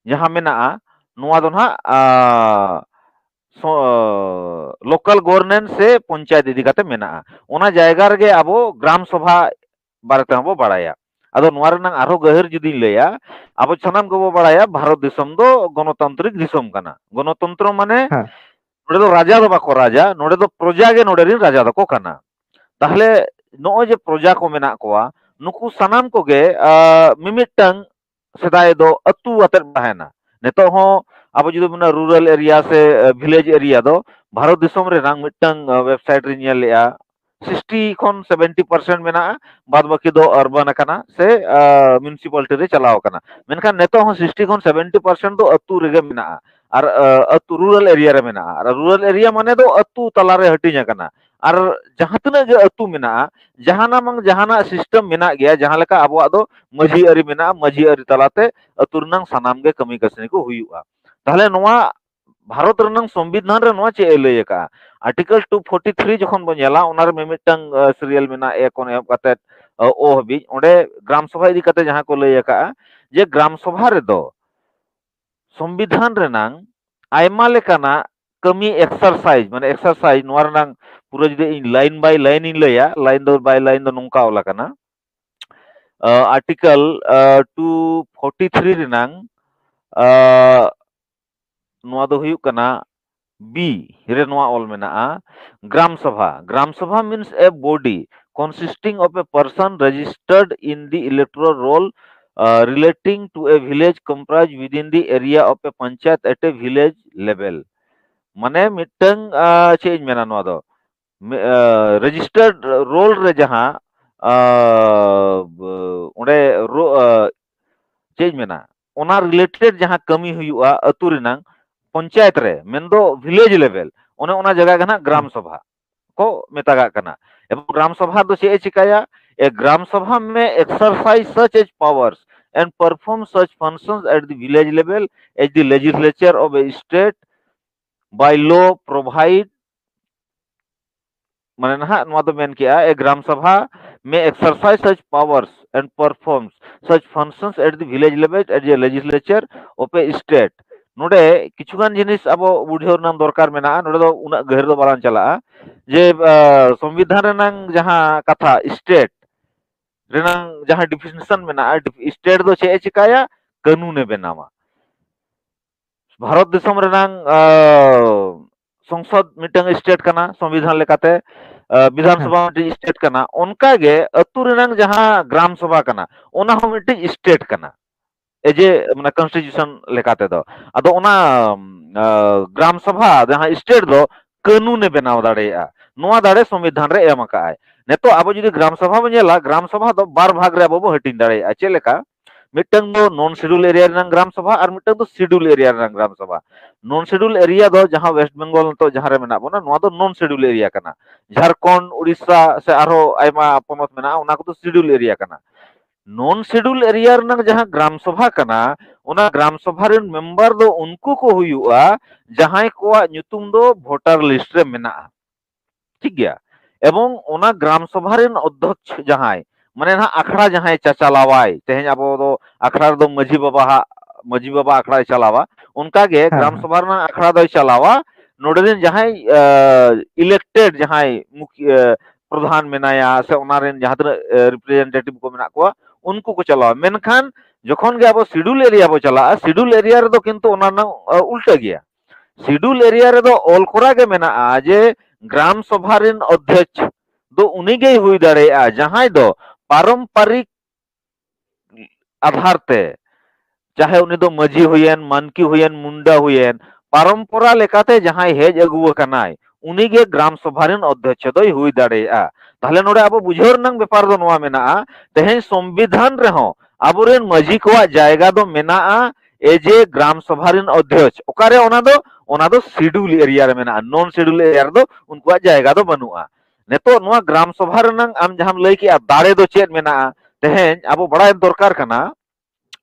ᱡᱟᱦᱟᱸ ᱢᱮᱱᱟᱜᱼᱟ, ᱱᱚᱣᱟ ᱫᱚ ᱱᱟᱦᱟᱜ ᱟ, ᱥᱚ-, ᱞᱳᱠᱟᱞ ᱜᱚᱵᱷᱚᱨᱱᱮᱱᱥ ᱥᱮ ᱯᱚᱧᱪᱟᱭᱮᱛ ᱤᱫᱤ ᱠᱟᱛᱮ ᱢᱮᱱᱟᱜᱼᱟ᱾ ᱚᱱᱟ ᱡᱟᱭᱜᱟ ᱨᱮᱜᱮ ᱟᱵᱚ ᱜᱨᱟᱢ ᱥᱚᱵᱷᱟ ᱵᱟᱨᱮ ᱛᱮᱦᱚᱸ ᱵᱚ ᱵᱟᱲᱟᱭᱟ᱾ ᱟᱫᱚ ᱱᱚᱣᱟ ᱨᱮᱱᱟᱝ ᱟᱨᱦᱚᱸ ᱜᱟᱹᱦᱤᱨ ᱡᱩᱫᱤᱧ ᱞᱟᱹᱭᱟ, ᱟᱵᱚ ᱥᱟᱱᱟᱢ ᱜᱮᱵᱚ ᱵᱟᱲᱟᱭᱟ ᱵᱷᱟᱨᱚᱛ ᱫᱤᱥᱚᱢ ᱫᱚ ᱜᱚᱱᱚᱛᱟᱱᱛᱨᱤᱠ ᱫᱤᱥᱚᱢ ᱠᱟᱱᱟ᱾ ᱜᱚᱱᱚᱛᱚᱱᱛᱨᱚ ᱢᱟᱱᱮ ᱦᱮᱸ᱾ ᱱᱚᱰᱮ ᱫᱚ ᱨᱟᱡᱟ ᱫᱚ ᱵᱟᱠᱚ ᱨᱟᱡᱟ, ᱱᱚᱰᱮ ᱫᱚ ᱯᱨᱚᱡᱟ ᱜᱮ ᱱᱚᱰᱮ ᱨᱮᱱ ᱨᱟᱡᱟ ᱫᱚᱠᱚ ᱠᱟᱱᱟ᱾ ᱛᱟᱦᱞᱮ ᱱᱚᱜᱼᱚᱭ ᱡᱮ ᱯᱨᱚᱡᱟ ᱠᱚ ᱢᱮᱱᱟᱜ ᱠᱚᱣᱟ, ᱱᱩᱠᱩ ᱥᱟᱱᱟᱢ ᱠᱚᱜᱮ ᱟ, ᱢᱤᱢᱤᱫᱴᱟᱝ ᱥᱮᱫᱟᱭ ᱫᱚ ᱟᱹᱛᱩ ᱟᱛᱮᱫ ᱛᱟᱦᱮᱱᱟ᱾ ᱱᱤᱛᱚᱜ ᱦᱚᱸ ᱟᱵᱚ ᱡᱩᱫᱤ ᱵᱚᱱ ᱨᱩᱨᱟᱞ ᱮᱨᱤᱭᱟ ᱥᱮ ᱵᱷᱤᱞᱮᱡᱽ ᱮᱨᱤᱭᱟ ᱫᱚ ᱵᱷᱟᱨᱚᱛ ᱫᱤᱥᱚᱢ ᱨᱮᱱᱟᱝ ᱢᱤᱫᱴᱟᱝ ᱣᱮᱵᱥᱟᱭᱤᱴ ᱨᱤᱧ ᱧᱮᱞ ᱞᱮᱜᱼᱟ, ᱥᱤᱠᱥᱴᱤ ᱠᱷᱚᱱ ᱥᱮᱵᱷᱮᱱᱴᱤ ᱯᱟᱨᱥᱮᱱᱴ ᱢᱮᱱᱟᱜᱼᱟ, ᱵᱟᱫ ᱵᱟᱹᱠᱤ ᱫᱚ ᱟᱨᱵᱟᱱ ᱟᱠᱟᱱᱟ ᱥᱮ ᱢᱤᱭᱩᱱᱤᱥᱤᱯᱟᱞᱤᱴᱤ ᱨᱮ ᱪᱟᱞᱟᱣ ᱟᱠᱟᱱᱟ᱾ ᱢᱮᱱᱠᱷᱟᱱ ᱱᱤᱛᱚᱜ ᱦᱚᱸ ᱥᱤᱠᱥᱴᱤ ᱠᱷᱚᱱ ᱥᱮᱵᱷᱮᱱᱴᱤ ᱯᱟᱨᱥᱮᱱᱴ ᱫᱚ ᱟᱹᱛᱩ ᱨᱮᱜᱮ ᱢᱮᱱᱟᱜᱼᱟ᱾ ᱟᱨ ᱟ, ᱟᱹᱛᱩ, ᱨᱩᱨᱟᱞ ᱮᱨᱤᱭᱟ ᱨᱮ ᱢᱮᱱᱟᱜᱼᱟ᱾ ᱟᱨ ᱨᱩᱨᱟᱞ ᱮᱨᱤᱭᱟ ᱢᱟᱱᱮ ᱫᱚ ᱟᱹᱛᱩ ᱛᱟᱞᱟᱨᱮ ᱦᱟᱹᱴᱤᱧ ᱟᱠᱟᱱᱟ᱾ ᱟᱨ ᱡᱟᱦᱟᱸ ᱛᱤᱱᱟᱹᱜ ᱜᱮ ᱟᱹᱛᱩ ᱢᱮᱱᱟᱜᱼᱟ, ᱡᱟᱦᱟᱱᱟᱜ ᱵᱟᱝ ᱡᱟᱦᱟᱱᱟᱜ ᱥᱤᱥᱴᱮᱢ ᱢᱮᱱᱟᱜ ᱜᱮᱭᱟ, ᱡᱟᱦᱟᱸ ᱞᱮᱠᱟ ᱟᱵᱚᱣᱟᱜ ᱫᱚ ᱢᱟᱹᱡᱷᱤ ᱟᱹᱨᱤ ᱢᱮᱱᱟᱜᱼᱟ, ᱢᱟᱹᱡᱷᱤ ᱟᱹᱨᱤ ᱛᱟᱞᱟᱛᱮ ᱟᱹᱛᱩ ᱨᱮᱱᱟᱝ ᱥᱟᱱᱟᱢ ᱜᱮ ᱠᱟᱹᱢᱤ ᱠᱟᱹᱥᱱᱤ ᱠᱚ ᱦᱩᱭᱩᱜᱼᱟ᱾ ᱛᱟᱦᱞᱮ ᱱᱚᱣᱟ ᱵᱷᱟᱨᱚᱛ ᱨᱮᱱᱟᱝ ᱥᱚᱝᱵᱤᱫᱷᱟᱱ ᱨᱮ ᱱᱚᱣᱟ ᱪᱮᱫ ᱮ ᱞᱟᱹᱭ ᱟᱠᱟᱫᱼᱟ? ᱟᱨᱴᱤᱠᱮᱞ ᱴᱩ ᱯᱷᱳᱨᱴᱤ ᱛᱷᱨᱤ ᱡᱚᱠᱷᱚᱱ ᱵᱚᱱ ᱧᱮᱞᱟ, ᱚᱱᱟ ᱨᱮ ᱢᱤᱢᱤᱫᱴᱟᱝ, ᱟ, ᱥᱤᱨᱤᱭᱟᱞ ᱢᱮᱱᱟᱜᱼᱟ, ᱮ ᱠᱷᱚᱱ ᱮᱦᱚᱵ ᱠᱟᱛᱮ, ᱟ, ᱳ ᱦᱟᱹᱵᱤᱡ᱾ ᱚᱸᱰᱮ ᱜᱨᱟᱢ ᱥᱚᱵᱷᱟ ᱤᱫᱤ ᱠᱟᱛᱮ ᱡᱟᱦᱟᱸ ᱠᱚ ᱞᱟᱹᱭ ᱟᱠᱟᱫᱼᱟ, ᱡᱮ ᱜᱨᱟᱢ ᱥᱚᱵᱷᱟ ᱨᱮᱫᱚ ᱥᱚᱝᱵᱤᱫᱷᱟᱱ ᱨᱮᱱᱟᱝ ᱟᱭᱢᱟ ᱞᱮᱠᱟᱱᱟᱜ ᱠᱟᱹᱢᱤ ᱮᱠᱥᱟᱨᱥᱟᱭᱤᱡᱽ, ᱢᱟᱱᱮ ᱮᱠᱥᱟᱨᱥᱟᱭᱤᱡᱽ, ᱱᱚᱣᱟ ᱨᱮᱱᱟᱝ ᱯᱩᱨᱟᱹ ᱡᱩᱫᱤ ᱤᱧ line by line ᱤᱧ ᱞᱟᱹᱭᱟ, line ᱫᱚ by line ᱫᱚ ᱱᱚᱝᱠᱟ ᱚᱞ ᱟᱠᱟᱱᱟ᱾ ᱟ, ᱟᱨᱴᱤᱠᱮᱞ, ᱟ, ᱴᱩ ᱯᱷᱳᱨᱴᱤ ᱛᱷᱨᱤ ᱨᱮᱱᱟᱝ, ᱟ, ᱱᱚᱣᱟ ᱫᱚ ᱦᱩᱭᱩᱜ ᱠᱟᱱᱟ B ᱨᱮ ᱱᱚᱣᱟ ᱚᱞ ᱢᱮᱱᱟᱜᱼᱟ, gram sabha, gram sabha means a body consisting of a person registered in the electoral roll, uh, relating to a village comprised within the area of a panchayat at a village level. ᱢᱟᱱᱮ ᱢᱤᱫᱴᱟᱝ, ᱟᱸ, ᱪᱮᱫ ᱤᱧ ᱢᱮᱱᱟ ᱱᱚᱣᱟ ᱫᱚ, ᱨᱮᱡᱤᱥᱴᱟᱨᱰ ᱨᱳᱞ ᱨᱮ ᱡᱟᱦᱟᱸ, ᱟᱸ, ᱚᱸᱰᱮ ᱨᱳ-, ᱟᱸ, ᱪᱮᱫ ᱤᱧ ᱢᱮᱱᱟ, ᱚᱱᱟ ᱨᱤᱞᱮᱴᱮᱰ ᱡᱟᱦᱟᱸ ᱠᱟᱹᱢᱤ ᱦᱩᱭᱩᱜᱼᱟ ᱟᱹᱛᱩ ᱨᱮᱱᱟᱝ ᱯᱚᱧᱪᱟᱭᱮᱛ ᱨᱮ, ᱢᱮᱱᱫᱚ ᱵᱷᱤᱞᱮᱡᱽ ᱞᱮᱵᱮᱞ, ᱚᱱᱮ ᱚᱱᱟ ᱡᱟᱭᱜᱟ ᱜᱮ ᱱᱟᱜ ᱜᱨᱟᱢ ᱥᱚᱵᱷᱟ ᱠᱚ ᱢᱮᱛᱟᱜᱟᱜ ᱠᱟᱱᱟ᱾ ᱮᱵᱚᱝ ᱜᱨᱟᱢ ᱥᱚᱵᱷᱟ ᱫᱚ ᱪᱮᱫ ᱮ ᱪᱤᱠᱟᱹᱭᱟ? A gram sabha may exercise such as powers and perform such functions at the village level as the legislature of a state by law provide. ᱢᱟᱱᱮ ᱱᱟᱦᱟᱜ ᱱᱚᱣᱟ ᱫᱚ ᱢᱮᱱ ᱠᱮᱜᱼᱟ, a gram sabha may exercise such powers and performs such functions at the village level as a legislature of a state. ᱱᱚᱰᱮ ᱠᱤᱪᱷᱩᱜᱟᱱ ᱡᱤᱱᱤᱥ ᱟᱵᱚ ᱵᱩᱡᱷᱟᱹᱣ ᱨᱮᱱᱟᱜ ᱫᱚᱨᱠᱟᱨ ᱢᱮᱱᱟᱜᱼᱟ᱾ ᱱᱚᱰᱮ ᱫᱚ ᱩᱱᱟᱹᱜ ᱜᱟᱹᱦᱤᱨ ᱫᱚ ᱵᱟᱞᱟᱝ ᱪᱟᱞᱟᱜᱼᱟ᱾ ᱡᱮ, ᱟᱸ, ᱥᱚᱝᱵᱤᱫᱷᱟᱱ ᱨᱮᱱᱟᱝ ᱡᱟᱦᱟᱸ ᱠᱟᱛᱷᱟ, ᱥᱴᱮᱴ ᱨᱮᱱᱟᱝ ᱡᱟᱦᱟᱸ ᱰᱤᱯᱷᱤᱱᱮᱥᱚᱱ ᱢᱮᱱᱟᱜᱼᱟ, ᱥᱴᱮᱴ ᱫᱚ ᱪᱮᱫ ᱮ ᱪᱤᱠᱟᱹᱭᱟ? ᱠᱟᱹᱱᱩᱱᱮ ᱵᱮᱱᱟᱣᱟ᱾ ᱵᱷᱟᱨᱚᱛ ᱫᱤᱥᱚᱢ ᱨᱮᱱᱟᱝ, ᱟᱸ, ᱥᱚᱝᱥᱚᱫ ᱢᱤᱫᱴᱟᱝ ᱥᱴᱮᱴ ᱠᱟᱱᱟ, ᱥᱚᱝᱵᱤᱫᱷᱟᱱ ᱞᱮᱠᱟᱛᱮ, ᱟᱸ, ᱵᱤᱫᱷᱟᱱ ᱥᱚᱵᱷᱟ ᱢᱤᱫᱴᱤᱡ ᱥᱴᱮᱴ ᱠᱟᱱᱟ᱾ ᱚᱱᱠᱟᱜᱮ ᱟᱹᱛᱩ ᱨᱮᱱᱟᱝ ᱡᱟᱦᱟᱸ ᱜᱨᱟᱢ ᱥᱚᱵᱷᱟ ᱠᱟᱱᱟ, ᱚᱱᱟ ᱦᱚᱸ ᱢᱤᱫᱴᱤᱡ ᱥᱴᱮᱴ ᱠᱟᱱᱟ, ᱮᱡᱮ, ᱢᱟᱱᱮ, ᱠᱚᱱᱥᱴᱤᱴᱤᱭᱩᱥᱚᱱ ᱞᱮᱠᱟ ᱛᱮᱫᱚ᱾ ᱟᱫᱚ ᱚᱱᱟ, ᱟᱸ, ᱜᱨᱟᱢ ᱥᱚᱵᱷᱟ ᱡᱟᱦᱟᱸ ᱥᱴᱮᱴ ᱫᱚ ᱠᱟᱹᱱᱩᱱᱮ ᱵᱮᱱᱟᱣ ᱫᱟᱲᱮᱭᱟᱜᱼᱟ, ᱱᱚᱣᱟ ᱫᱟᱲᱮ ᱥᱚᱝᱵᱤᱫᱷᱟᱱ ᱨᱮ ᱮᱢ ᱟᱠᱟᱫᱼᱟᱭ᱾ ᱱᱤᱛᱚᱜ ᱟᱵᱚ ᱡᱩᱫᱤ ᱜᱨᱟᱢ ᱥᱚᱵᱷᱟ ᱵᱚᱱ ᱧᱮᱞᱟ, ᱜᱨᱟᱢ ᱥᱚᱵᱷᱟ ᱫᱚ ᱵᱟᱨ ᱵᱷᱟᱜᱽ ᱨᱮ ᱟᱵᱚ ᱵᱚ ᱦᱟᱹᱴᱤᱧ ᱫᱟᱲᱮᱭᱟᱜᱼᱟ᱾ ᱪᱮᱫ ᱞᱮᱠᱟ? ᱢᱤᱫᱴᱟᱝ ᱫᱚ ᱱᱚᱱ ᱥᱤᱰᱩᱞ ᱮᱨᱤᱭᱟ ᱨᱮᱱᱟᱜ ᱜᱨᱟᱢ ᱥᱚᱵᱷᱟ ᱟᱨ ᱢᱤᱫᱴᱟᱝ ᱫᱚ ᱥᱤᱰᱩᱞ ᱮᱨᱤᱭᱟ ᱨᱮᱱᱟᱜ ᱜᱨᱟᱢ ᱥᱚᱵᱷᱟ᱾ ᱱᱚᱱ ᱥᱤᱰᱩᱞ ᱮᱨᱤᱭᱟ ᱫᱚ ᱡᱟᱦᱟᱸ ᱣᱮᱥᱴ ᱵᱮᱝᱜᱚᱞ ᱱᱤᱛᱚᱜ ᱡᱟᱦᱟᱸ ᱨᱮ ᱢᱮᱱᱟᱜ ᱵᱚᱱᱟ, ᱱᱚᱣᱟ ᱫᱚ ᱱᱚᱱ ᱥᱤᱰᱩᱞ ᱮᱨᱤᱭᱟ ᱠᱟᱱᱟ᱾ ᱡᱷᱟᱲᱠᱷᱚᱸᱰ, ᱩᱲᱤᱥᱥᱟ ᱥᱮ ᱟᱨᱦᱚᱸ ᱟᱭᱢᱟ ᱯᱚᱱᱚᱛ ᱢᱮᱱᱟᱜᱼᱟ, ᱚᱱᱟ ᱠᱚᱫᱚ ᱥᱤᱰᱩᱞ ᱮᱨᱤᱭᱟ ᱠᱟᱱᱟ᱾ ᱱᱚᱱ ᱥᱤᱰᱩᱞ ᱮᱨᱤᱭᱟ ᱨᱮᱱᱟᱜ ᱡᱟᱦᱟᱸ ᱜᱨᱟᱢ ᱥᱚᱵᱷᱟ ᱠᱟᱱᱟ, ᱚᱱᱟ ᱜᱨᱟᱢ ᱥᱚᱵᱷᱟ ᱨᱮᱱ ᱢᱮᱢᱵᱟᱨ ᱫᱚ ᱩᱱᱠᱩ ᱠᱚ ᱦᱩᱭᱩᱜᱼᱟ ᱡᱟᱦᱟᱸᱭ ᱠᱚᱣᱟᱜ ᱧᱩᱛᱩᱢ ᱫᱚ ᱵᱷᱳᱴᱟᱨ ᱞᱤᱥᱴ ᱨᱮ ᱢᱮᱱᱟᱜᱼᱟ᱾ ᱴᱷᱤᱠ ᱜᱮᱭᱟ? ᱮᱵᱚᱝ ᱚᱱᱟ ᱜᱨᱟᱢ ᱥᱚᱵᱷᱟ ᱨᱮᱱ ᱚᱫᱽᱫᱷᱚᱠᱥ ᱡᱟᱦᱟᱸᱭ, ᱢᱟᱱᱮ ᱱᱟᱦᱟᱜ ᱟᱠᱷᱲᱟ ᱡᱟᱦᱟᱸᱭ ᱪᱟᱪᱟᱞᱟᱣᱟᱭ, ᱛᱮᱦᱮᱧ ᱟᱵᱚ ᱫᱚ ᱟᱠᱷᱲᱟ ᱨᱮᱫᱚ ᱢᱟᱹᱡᱷᱤ ᱵᱟᱵᱟ ᱦᱟᱜ, ᱢᱟᱹᱡᱷᱤ ᱵᱟᱵᱟ ᱟᱠᱷᱲᱟᱭ ᱪᱟᱞᱟᱣᱟ, ᱚᱱᱠᱟᱜᱮ ᱦᱮᱸ, ᱜᱨᱟᱢ ᱦᱮᱸ᱾ ᱥᱚᱵᱷᱟ ᱨᱮᱱᱟᱜ ᱟᱠᱷᱲᱟ ᱫᱚᱭ ᱪᱟᱞᱟᱣᱟ ᱱᱚᱰᱮ ᱨᱮᱱ ᱡᱟᱦᱟᱸᱭ, ᱟᱸ, ᱤᱞᱮᱠᱴᱮᱰ ᱡᱟᱦᱟᱸᱭ ᱢᱩᱠᱷᱤᱭᱟᱹ ᱯᱨᱚᱫᱷᱟᱱ ᱢᱮᱱᱟᱭᱟ ᱥᱮ ᱚᱱᱟ ᱨᱮᱱ ᱡᱟᱦᱟᱸ ᱛᱤᱱᱟᱹᱜ, ᱟᱸ, ᱨᱤᱯᱨᱮᱡᱮᱱᱴᱮᱴᱤᱵᱷ ᱠᱚ ᱢᱮᱱᱟᱜ ᱠᱚᱣᱟ, ᱩᱱᱠᱩ ᱠᱚ ᱪᱟᱞᱟᱣᱟ᱾ ᱢᱮᱱᱠᱷᱟᱱ ᱡᱚᱠᱷᱚᱱ ᱜᱮ ᱟᱵᱚ ᱥᱤᱰᱩᱞ ᱮᱨᱤᱭᱟ ᱵᱚ ᱪᱟᱞᱟᱜᱼᱟ, ᱥᱤᱰᱩᱞ ᱮᱨᱤᱭᱟ ᱨᱮᱫᱚ ᱠᱤᱱᱛᱩ ᱚᱱᱟ ᱨᱮᱱᱟᱜ, ᱟᱸ, ᱩᱞᱴᱟᱹ ᱜᱮᱭᱟ᱾ ᱥᱤᱰᱩᱞ ᱮᱨᱤᱭᱟ ᱨᱮᱫᱚ ᱚᱞ ᱠᱚᱨᱟ ᱜᱮ ᱢᱮᱱᱟᱜᱼᱟ ᱡᱮ ᱜᱨᱟᱢ ᱥᱚᱵᱷᱟ ᱨᱮᱱ ᱚᱫᱽᱫᱷᱚᱠᱥ ᱫᱚ ᱩᱱᱤ ᱜᱮᱭ ᱦᱩᱭ ᱫᱟᱲᱮᱭᱟᱜᱼᱟ, ᱡᱟᱦᱟᱸᱭ ᱫᱚ ᱯᱟᱨᱚᱢᱯᱟᱨᱤᱠ ᱟᱫᱷᱟᱨ ᱛᱮ, ᱪᱟᱦᱮ ᱩᱱᱤ ᱫᱚ ᱢᱟᱹᱡᱷᱤ ᱦᱩᱭᱮᱱ, ᱢᱟᱱᱠᱤ ᱦᱩᱭᱮᱱ, ᱢᱩᱱᱰᱟ ᱦᱩᱭᱮᱱ, ᱯᱟᱨᱚᱢᱯᱚᱨᱟ ᱞᱮᱠᱟᱛᱮ ᱡᱟᱦᱟᱸᱭ ᱦᱮᱡ ᱟᱹᱜᱩ ᱟᱠᱟᱱᱟᱭ, ᱩᱱᱤ ᱜᱮ ᱜᱨᱟᱢ ᱥᱚᱵᱷᱟ ᱨᱮᱱ ᱚᱫᱽᱫᱷᱚᱠᱥ ᱫᱚᱭ ᱦᱩᱭ ᱫᱟᱲᱮᱭᱟᱜᱼᱟ᱾ ᱛᱟᱦᱞᱮ ᱱᱚᱰᱮ ᱟᱵᱚ ᱵᱩᱡᱷᱟᱹᱣ ᱨᱮᱱᱟᱜ ᱵᱮᱯᱟᱨ ᱫᱚ ᱱᱚᱣᱟ ᱢᱮᱱᱟᱜᱼᱟ, ᱛᱮᱦᱮᱧ ᱥᱚᱝᱵᱤᱫᱷᱟᱱ ᱨᱮᱦᱚᱸ ᱟᱵᱚᱨᱮᱱ ᱢᱟᱹᱡᱷᱤ ᱠᱚᱣᱟᱜ ᱡᱟᱭᱜᱟ ᱫᱚ ᱢᱮᱱᱟᱜᱼᱟ, ᱮ ᱡᱮ ᱜᱨᱟᱢ ᱥᱚᱵᱷᱟ ᱨᱮᱱ ᱚᱫᱽᱫᱷᱚᱠᱥ᱾ ᱚᱠᱟᱨᱮ ᱚᱱᱟ ᱫᱚ? ᱚᱱᱟ ᱫᱚ ᱥᱤᱰᱩᱞ ᱮᱨᱤᱭᱟ ᱨᱮ ᱢᱮᱱᱟᱜᱼᱟ, ᱱᱚᱱ ᱥᱤᱰᱩᱞ ᱮᱨᱤᱭᱟ ᱨᱮᱫᱚ ᱩᱱᱠᱩᱣᱟᱜ ᱡᱟᱭᱜᱟ ᱫᱚ ᱵᱟᱹᱱᱩᱜᱼᱟ᱾ ᱱᱤᱛᱚᱜ ᱱᱚᱣᱟ ᱜᱨᱟᱢ ᱥᱚᱵᱷᱟ ᱨᱮᱱᱟᱝ ᱟᱢ ᱡᱟᱦᱟᱸᱢ ᱞᱟᱹᱭ ᱠᱮᱜᱼᱟ, ᱫᱟᱲᱮ ᱫᱚ ᱪᱮᱫ ᱢᱮᱱᱟᱜᱼᱟ? ᱛᱮᱦᱮᱧ ᱟᱵᱚ ᱵᱟᱲᱟᱭ ᱫᱚᱨᱠᱟᱨ ᱠᱟᱱᱟ,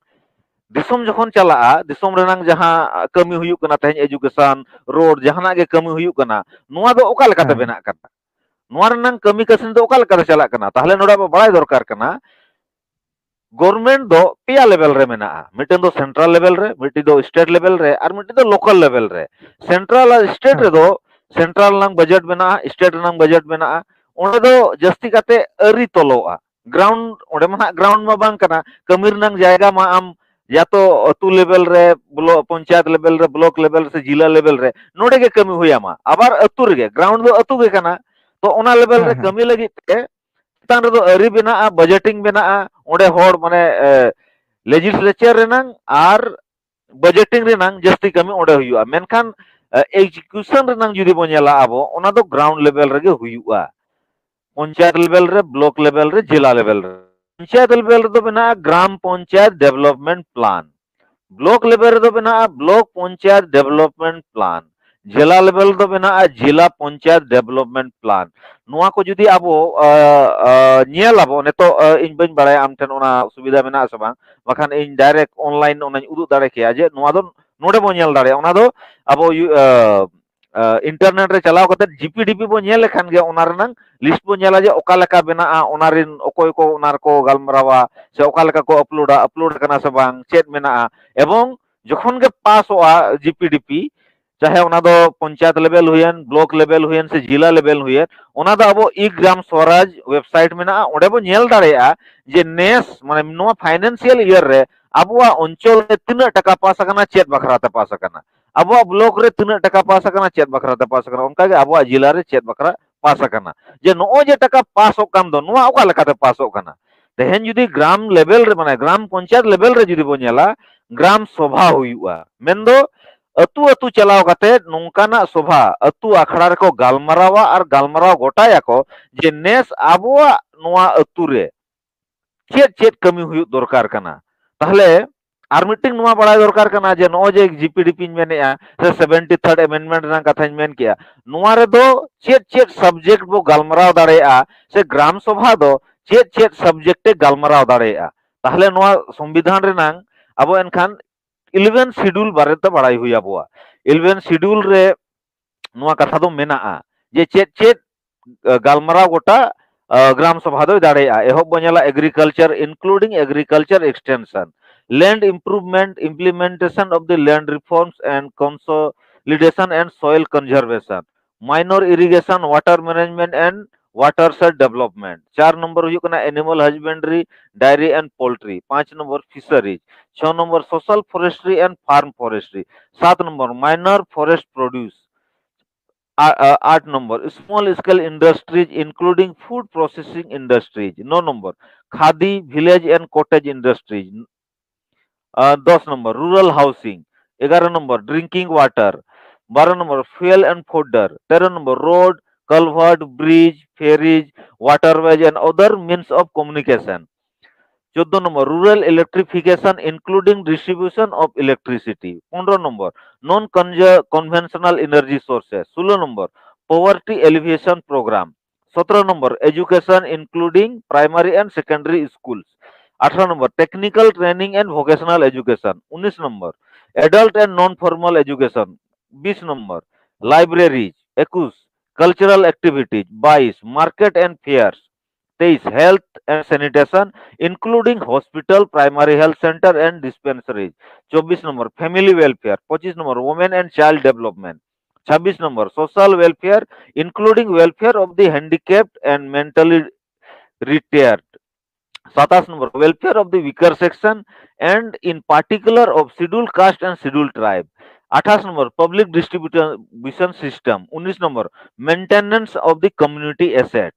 ᱫᱤᱥᱚᱢ ᱡᱚᱠᱷᱚᱱ ᱪᱟᱞᱟᱜᱼᱟ, ᱫᱤᱥᱚᱢ ᱨᱮᱱᱟᱝ ᱡᱟᱦᱟᱸ ᱠᱟᱹᱢᱤ ᱦᱩᱭᱩᱜ ᱠᱟᱱᱟ, ᱛᱮᱦᱮᱧ ᱮᱡᱩᱠᱮᱥᱚᱱ, ᱨᱳᱰ, ᱡᱟᱦᱟᱱᱟᱜ ᱜᱮ ᱠᱟᱹᱢᱤ ᱦᱩᱭᱩᱜ ᱠᱟᱱᱟ, ᱱᱚᱣᱟ ᱫᱚ ᱚᱠᱟ ᱞᱮᱠᱟᱛᱮ ᱦᱮᱸ᱾ ᱵᱮᱱᱟᱜ ᱠᱟᱱᱟ? ᱱᱚᱣᱟ ᱨᱮᱱᱟᱝ ᱠᱟᱹᱢᱤ ᱠᱟᱹᱥᱱᱤ ᱫᱚ ᱚᱠᱟ ᱞᱮᱠᱟᱛᱮ ᱪᱟᱞᱟᱜ ᱠᱟᱱᱟ? ᱛᱟᱦᱞᱮ ᱱᱚᱰᱮ ᱟᱵᱚ ᱵᱟᱲᱟᱭ ᱫᱚᱨᱠᱟᱨ ᱠᱟᱱᱟ, ᱜᱚᱵᱷᱚᱨᱱᱢᱮᱱᱴ ᱫᱚ ᱯᱮᱭᱟ ᱞᱮᱵᱮᱞ ᱨᱮ ᱢᱮᱱᱟᱜᱼᱟ᱾ ᱢᱤᱫᱴᱮᱱ ᱫᱚ ᱥᱮᱱᱴᱨᱟᱞ ᱞᱮᱵᱮᱞ ᱨᱮ, ᱢᱤᱫᱴᱮᱱ ᱫᱚ ᱥᱴᱮᱴ ᱞᱮᱵᱮᱞ ᱨᱮ, ᱟᱨ ᱢᱤᱫᱴᱮᱱ ᱫᱚ ᱞᱳᱠᱟᱞ ᱞᱮᱵᱮᱞ ᱨᱮ᱾ ᱥᱮᱱᱴᱨᱟᱞ ᱟᱨ ᱥᱴᱮᱴ ᱦᱮᱸ᱾ ᱨᱮᱫᱚ ᱥᱮᱱᱴᱨᱟᱞ ᱨᱮᱱᱟᱝ ᱵᱟᱡᱮᱴ ᱢᱮᱱᱟᱜᱼᱟ, ᱥᱴᱮᱴ ᱨᱮᱱᱟᱝ ᱵᱟᱡᱮᱴ ᱢᱮᱱᱟᱜᱼᱟ᱾ ᱚᱸᱰᱮ ᱫᱚ ᱡᱟᱹᱥᱛᱤ ᱠᱟᱛᱮ ᱟᱹᱨᱤ ᱛᱚᱞᱚᱜᱼᱟ᱾ ᱜᱨᱟᱣᱩᱱᱰ, ᱚᱸᱰᱮ ᱢᱟ ᱦᱟᱸᱜ ᱜᱨᱟᱣᱩᱱᱰ ᱢᱟ ᱵᱟᱝ ᱠᱟᱱᱟ, ᱠᱟᱹᱢᱤ ᱨᱮᱱᱟᱝ ᱡᱟᱭᱜᱟ ᱢᱟ ᱟᱢ ᱭᱟ ᱛᱚ ᱟᱹᱛᱩ ᱞᱮᱵᱮᱞ ᱨᱮ, ᱵᱞᱚ-, ᱯᱚᱧᱪᱟᱭᱮᱛ ᱞᱮᱵᱮᱞ ᱨᱮ, ᱵᱞᱚᱠ ᱞᱮᱵᱮᱞ ᱥᱮ ᱡᱤᱞᱟ ᱞᱮᱵᱮᱞ ᱨᱮ, ᱱᱚᱰᱮ ᱜᱮ ᱠᱟᱹᱢᱤ ᱦᱩᱭ ᱟᱢᱟ᱾ ᱟᱵᱟᱨ ᱟᱹᱛᱩ ᱨᱮᱜᱮ, ᱜᱨᱟᱣᱩᱱᱰ ᱫᱚ ᱟᱹᱛᱩ ᱜᱮ ᱠᱟᱱᱟ, ᱛᱚ ᱚᱱᱟ ᱞᱮᱵᱮᱞ ᱦᱮᱸ, ᱨᱮ ᱦᱮᱸ᱾ ᱠᱟᱹᱢᱤ ᱞᱟᱹᱜᱤᱫ ᱛᱮ ᱪᱮᱛᱟᱱ ᱨᱮᱫᱚ ᱟᱹᱨᱤ ᱵᱮᱱᱟᱜᱼᱟ, ᱵᱟᱡᱮᱴᱤᱝ ᱵᱮᱱᱟᱜᱼᱟ, ᱚᱸᱰᱮ ᱦᱚᱲ ᱢᱟᱱᱮ, ᱮ, ᱞᱮᱡᱤᱥᱞᱮᱪᱟᱨ ᱨᱮᱱᱟᱝ ᱟᱨ ᱵᱟᱡᱮᱴᱤᱝ ᱨᱮᱱᱟᱝ ᱡᱟᱹᱥᱛᱤ ᱠᱟᱹᱢᱤ ᱚᱸᱰᱮ ᱦᱩᱭᱩᱜᱼᱟ᱾ ᱢᱮᱱᱠᱷᱟᱱ, ᱮ, ᱮᱠᱡᱤᱠᱤᱭᱩᱥᱚᱱ ᱨᱮᱱᱟᱝ ᱡᱩᱫᱤ ᱵᱚᱱ ᱧᱮᱞᱟ ᱟᱵᱚ, ᱚᱱᱟ ᱫᱚ ᱜᱨᱟᱣᱩᱱᱰ ᱞᱮᱵᱮᱞ ᱨᱮᱜᱮ ᱦᱩᱭᱩᱜᱼᱟ᱾ ᱯᱚᱧᱪᱟᱭᱮᱛ ᱞᱮᱵᱮᱞ ᱨᱮ, ᱵᱞᱚᱠ ᱞᱮᱵᱮᱞ ᱨᱮ, ᱡᱮᱞᱟ ᱞᱮᱵᱮᱞ ᱨᱮ᱾ ᱯᱚᱧᱪᱟᱭᱮᱛ ᱞᱮᱵᱮᱞ ᱨᱮᱫᱚ ᱢᱮᱱᱟᱜᱼᱟ ᱜᱨᱟᱢ ᱯᱚᱧᱪᱟᱭᱮᱛ ᱰᱮᱵᱷᱞᱚᱯᱢᱮᱱᱴ ᱯᱞᱟᱱ, ᱵᱞᱚᱠ ᱞᱮᱵᱮᱞ ᱨᱮᱫᱚ ᱢᱮᱱᱟᱜᱼᱟ ᱵᱞᱚᱠ ᱯᱚᱧᱪᱟᱭᱮᱛ ᱰᱮᱵᱷᱞᱚᱯᱢᱮᱱᱴ ᱯᱞᱟᱱ, ᱡᱮᱞᱟ ᱞᱮᱵᱮᱞ ᱨᱮᱫᱚ ᱢᱮᱱᱟᱜᱼᱟ ᱡᱮᱞᱟ ᱯᱚᱧᱪᱟᱭᱮᱛ ᱰᱮᱵᱷᱞᱚᱯᱢᱮᱱᱴ ᱯᱞᱟᱱ᱾ ᱱᱚᱣᱟ ᱠᱚ ᱡᱩᱫᱤ ᱟᱵᱚ, ᱟ, ᱟ, ᱧᱮᱞ ᱟᱵᱚ ᱱᱤᱛᱚᱜ, ᱟ, ᱤᱧ ᱵᱟᱹᱧ ᱵᱟᱲᱟᱭᱟ ᱟᱢ ᱴᱷᱮᱱ ᱚᱱᱟ ᱥᱩᱵᱤᱫᱷᱟ ᱢᱮᱱᱟᱜᱼᱟ ᱥᱮ ᱵᱟᱝ, ᱵᱟᱠᱷᱟᱱ ᱤᱧ ᱰᱟᱭᱨᱮᱠᱴ ᱚᱱᱞᱟᱭᱤᱱ ᱚᱱᱟᱧ ᱩᱫᱩᱜ ᱫᱟᱲᱮ ᱠᱮᱭᱟ ᱡᱮ ᱱᱚᱣᱟ ᱫᱚ ᱱᱚᱰᱮ ᱵᱚᱱ ᱧᱮᱞ ᱫᱟᱲᱮᱭᱟᱜᱼᱟ᱾ ᱚᱱᱟ ᱫᱚ ᱟᱵᱚ ᱭᱩ-, ᱟ, ᱟ, ᱤᱱᱴᱟᱨᱱᱮᱴ ᱨᱮ ᱪᱟᱞᱟᱣ ᱠᱟᱛᱮ ᱡᱤ ᱯᱤ ᱰᱤ ᱯᱤ ᱵᱚᱱ ᱧᱮᱞ ᱞᱮᱠᱷᱟᱱ ᱜᱮ ᱚᱱᱟ ᱨᱮᱱᱟᱝ ᱞᱤᱥᱴ ᱵᱚᱱ ᱧᱮᱞᱟ ᱡᱮ ᱚᱠᱟ ᱞᱮᱠᱟ ᱵᱮᱱᱟᱜᱼᱟ, ᱚᱱᱟ ᱨᱮᱱ ᱚᱠᱚᱭ ᱠᱚ ᱚᱱᱟ ᱨᱮᱠᱚ ᱜᱟᱞᱢᱟᱨᱟᱣᱟ ᱥᱮ ᱚᱠᱟ ᱞᱮᱠᱟ ᱠᱚ ᱟᱯᱞᱳᱰᱟ, ᱟᱯᱞᱳᱰ ᱟᱠᱟᱱᱟ ᱥᱮ ᱵᱟᱝ, ᱪᱮᱫ ᱢᱮᱱᱟᱜᱼᱟ᱾ ᱮᱵᱚᱝ ᱡᱚᱠᱷᱚᱱ ᱜᱮ ᱯᱟᱥᱚᱜᱼᱟ ᱡᱤ ᱯᱤ ᱰᱤ ᱯᱤ, ᱪᱟᱦᱮ ᱚᱱᱟ ᱫᱚ ᱯᱚᱧᱪᱟᱭᱮᱛ ᱞᱮᱵᱮᱞ ᱦᱩᱭᱮᱱ, ᱵᱞᱚᱠ ᱞᱮᱵᱮᱞ ᱦᱩᱭᱮᱱ ᱥᱮ ᱡᱤᱞᱟ ᱞᱮᱵᱮᱞ ᱦᱩᱭᱮᱱ, ᱚᱱᱟ ᱫᱚ ᱟᱵᱚ ᱤ ᱜᱨᱟᱢ ᱥᱣᱟᱨᱟᱡᱽ ᱣᱮᱵᱥᱟᱭᱤᱴ ᱢᱮᱱᱟᱜᱼᱟ, ᱚᱸᱰᱮ ᱵᱚᱱ ᱧᱮᱞ ᱫᱟᱲᱮᱭᱟᱜᱼᱟ ᱡᱮ ᱱᱮᱥ, ᱢᱟᱱᱮ ᱱᱚᱣᱟ ᱯᱷᱟᱭᱱᱮᱱᱥᱤᱭᱟᱞ ᱤᱭᱟᱨ ᱨᱮ ᱟᱵᱚᱣᱟᱜ ᱚᱧᱪᱚᱞ ᱨᱮ ᱛᱤᱱᱟᱹᱜ ᱴᱟᱠᱟ ᱯᱟᱥ ᱟᱠᱟᱱᱟ, ᱪᱮᱫ ᱵᱟᱠᱷᱨᱟ ᱛᱮ ᱯᱟᱥ ᱟᱠᱟᱱᱟ᱾ ᱟᱵᱚᱣᱟᱜ ᱵᱞᱚᱠ ᱨᱮ ᱛᱤᱱᱟᱹᱜ ᱴᱟᱠᱟ ᱯᱟᱥ ᱟᱠᱟᱱᱟ, ᱪᱮᱫ ᱵᱟᱠᱷᱨᱟ ᱛᱮ ᱯᱟᱥ ᱟᱠᱟᱱᱟ, ᱚᱱᱠᱟᱜᱮ ᱟᱵᱚᱣᱟᱜ ᱡᱮᱞᱟ ᱨᱮ ᱪᱮᱫ ᱵᱟᱠᱷᱨᱟ ᱯᱟᱥ ᱟᱠᱟᱱᱟ, ᱡᱮ ᱱᱚᱜᱼᱚᱭ ᱡᱮ ᱴᱟᱠᱟ ᱯᱟᱥᱚᱜ ᱠᱟᱱ ᱫᱚ, ᱱᱚᱣᱟ ᱚᱠᱟ ᱞᱮᱠᱟᱛᱮ ᱯᱟᱥᱚᱜ ᱠᱟᱱᱟ᱾ ᱛᱮᱦᱮᱧ ᱡᱩᱫᱤ ᱜᱨᱟᱢ ᱞᱮᱵᱮᱞ ᱨᱮ, ᱢᱟᱱᱮ ᱜᱨᱟᱢ ᱯᱚᱧᱪᱟᱭᱮᱛ ᱞᱮᱵᱮᱞ ᱨᱮ ᱡᱩᱫᱤ ᱵᱚᱱ ᱧᱮᱞᱟ, ᱜᱨᱟᱢ ᱥᱚᱵᱷᱟ ᱦᱩᱭᱩᱜᱼᱟ, ᱢᱮᱱᱫᱚ ᱟᱹᱛᱩ ᱟᱹᱛᱩ ᱪᱟᱞᱟᱣ ᱠᱟᱛᱮ ᱱᱚᱝᱠᱟᱱᱟᱜ ᱥᱚᱵᱷᱟ, ᱟᱹᱛᱩ ᱟᱠᱷᱲᱟ ᱨᱮᱠᱚ ᱜᱟᱞᱢᱟᱨᱟᱣᱟ ᱟᱨ ᱜᱟᱞᱢᱟᱨᱟᱣ ᱜᱚᱴᱟᱭᱟᱠᱚ ᱡᱮ ᱱᱮᱥ ᱟᱵᱚᱣᱟᱜ ᱱᱚᱣᱟ ᱟᱹᱛᱩ ᱨᱮ ᱪᱮᱫ ᱪᱮᱫ ᱠᱟᱹᱢᱤ ᱦᱩᱭᱩᱜ ᱫᱚᱨᱠᱟᱨ ᱠᱟᱱᱟ᱾ ᱛᱟᱦᱞᱮ ᱟᱨ ᱢᱤᱫᱴᱮᱱ ᱱᱚᱣᱟ ᱵᱟᱲᱟᱭ ᱫᱚᱨᱠᱟᱨ ᱠᱟᱱᱟ ᱡᱮ ᱱᱚᱜᱼᱚᱭ ᱡᱮ ᱡᱤᱯᱤᱰᱤᱯᱤᱧ ᱢᱮᱱᱮᱫᱼᱟ ᱥᱮ ᱥᱮᱵᱷᱮᱱᱴᱤ ᱛᱷᱟᱨᱰ ᱮᱢᱮᱱᱰᱢᱮᱱᱴ ᱨᱮᱱᱟᱜ ᱠᱟᱛᱷᱟᱧ ᱢᱮᱱ ᱠᱮᱜᱼᱟ, ᱱᱚᱣᱟ ᱨᱮᱫᱚ ᱪᱮᱫ ᱪᱮᱫ ᱥᱟᱵᱡᱮᱠᱴ ᱵᱚ ᱜᱟᱞᱢᱟᱨᱟᱣ ᱫᱟᱲᱮᱭᱟᱜᱼᱟ ᱥᱮ ᱜᱨᱟᱢ ᱥᱚᱵᱷᱟ ᱫᱚ ᱪᱮᱫ ᱪᱮᱫ ᱥᱟᱵᱡᱮᱠᱴ ᱮ ᱜᱟᱞᱢᱟᱨᱟᱣ ᱫᱟᱲᱮᱭᱟᱜᱼᱟ᱾ ᱛᱟᱦᱞᱮ ᱱᱚᱣᱟ ᱥᱚᱝᱵᱤᱫᱷᱟᱱ ᱨᱮᱱᱟᱝ ᱟᱵᱚ ᱮᱱᱠᱷᱟᱱ ᱤᱞᱮᱵᱷᱮᱱ ᱥᱤᱰᱩᱞ ᱵᱟᱨᱮᱛᱮ ᱵᱟᱲᱟᱭ ᱦᱩᱭ ᱟᱵᱚᱣᱟ᱾ ᱤᱞᱮᱵᱷᱮᱱ ᱥᱤᱰᱩᱞ ᱨᱮ ᱱᱚᱣᱟ ᱠᱟᱛᱷᱟ ᱫᱚ ᱢᱮᱱᱟᱜᱼᱟ ᱡᱮ ᱪᱮᱫ ᱪᱮᱫ ᱜᱟᱞᱢᱟᱨᱟᱣ ᱜᱚᱴᱟ ᱜᱨᱟᱢ ᱥᱚᱵᱷᱟ ᱫᱚᱭ ᱫᱟᱲᱮᱭᱟᱜᱼᱟ᱾ ᱮᱦᱚᱵ ᱵᱚᱱ ᱧᱮᱞᱟ agriculture, including agriculture extension, land improvement, implementation of the land reforms and consolidation and soil conservation, minor irrigation, water management and watershed development. ᱪᱟᱨ ᱱᱚᱢᱵᱚᱨ ᱦᱩᱭᱩᱜ ᱠᱟᱱᱟ animal husbandry, dairy and poultry. ᱯᱟᱸᱪ ᱱᱚᱢᱵᱚᱨ fisheries. ᱪᱷᱚ number social forestry and farm forestry. ᱥᱟᱛ number minor forest produce. ᱟ-, ᱟ-, ᱟᱴ number small scale industries including food processing industries. ᱱᱚ number khadi, village and cottage industries. ᱟ, ᱫᱚᱥ number rural housing. ᱮᱜᱟᱨᱚ ᱱᱚᱢᱵᱚᱨ drinking water. ᱵᱟᱨᱚ ᱱᱚᱢᱵᱚᱨ fuel and fodder. ᱛᱮᱨᱚ number road, culvert, bridge, ferries, waterways and other means of communication. ᱪᱳᱫᱫᱳ number rural electrification including distribution of electricity. ᱯᱚᱱᱨᱚ number non conventional energy sources. ᱥᱳᱞᱳ number poverty alleviation program. ᱥᱚᱛᱨᱚ number education including primary and secondary schools. ᱟᱴᱷᱨᱚ number technical training and vocational education. ᱩᱱᱤᱥ number adult and non formal education. ᱵᱤᱥ number libraries. ᱮᱠᱩᱥ cultural activities. ᱵᱟᱭᱤᱥ market and fairs. ᱛᱮᱭᱤᱥ health and sanitation including hospital, primary health center and dispensaries. ᱪᱚᱵᱵᱤᱥ number family welfare. ᱯᱚᱸᱪᱤᱥ number women and child development. ᱪᱷᱟᱵᱵᱤᱥ number social welfare including welfare of the handicapped and mentally retarded. ᱥᱟᱛᱟᱥ number welfare of the weaker section and in particular of scheduled caste and scheduled tribe. ᱟᱴᱷᱟᱥ number, public distribution system. ᱩᱱᱤᱥ number, maintenance of the community asset.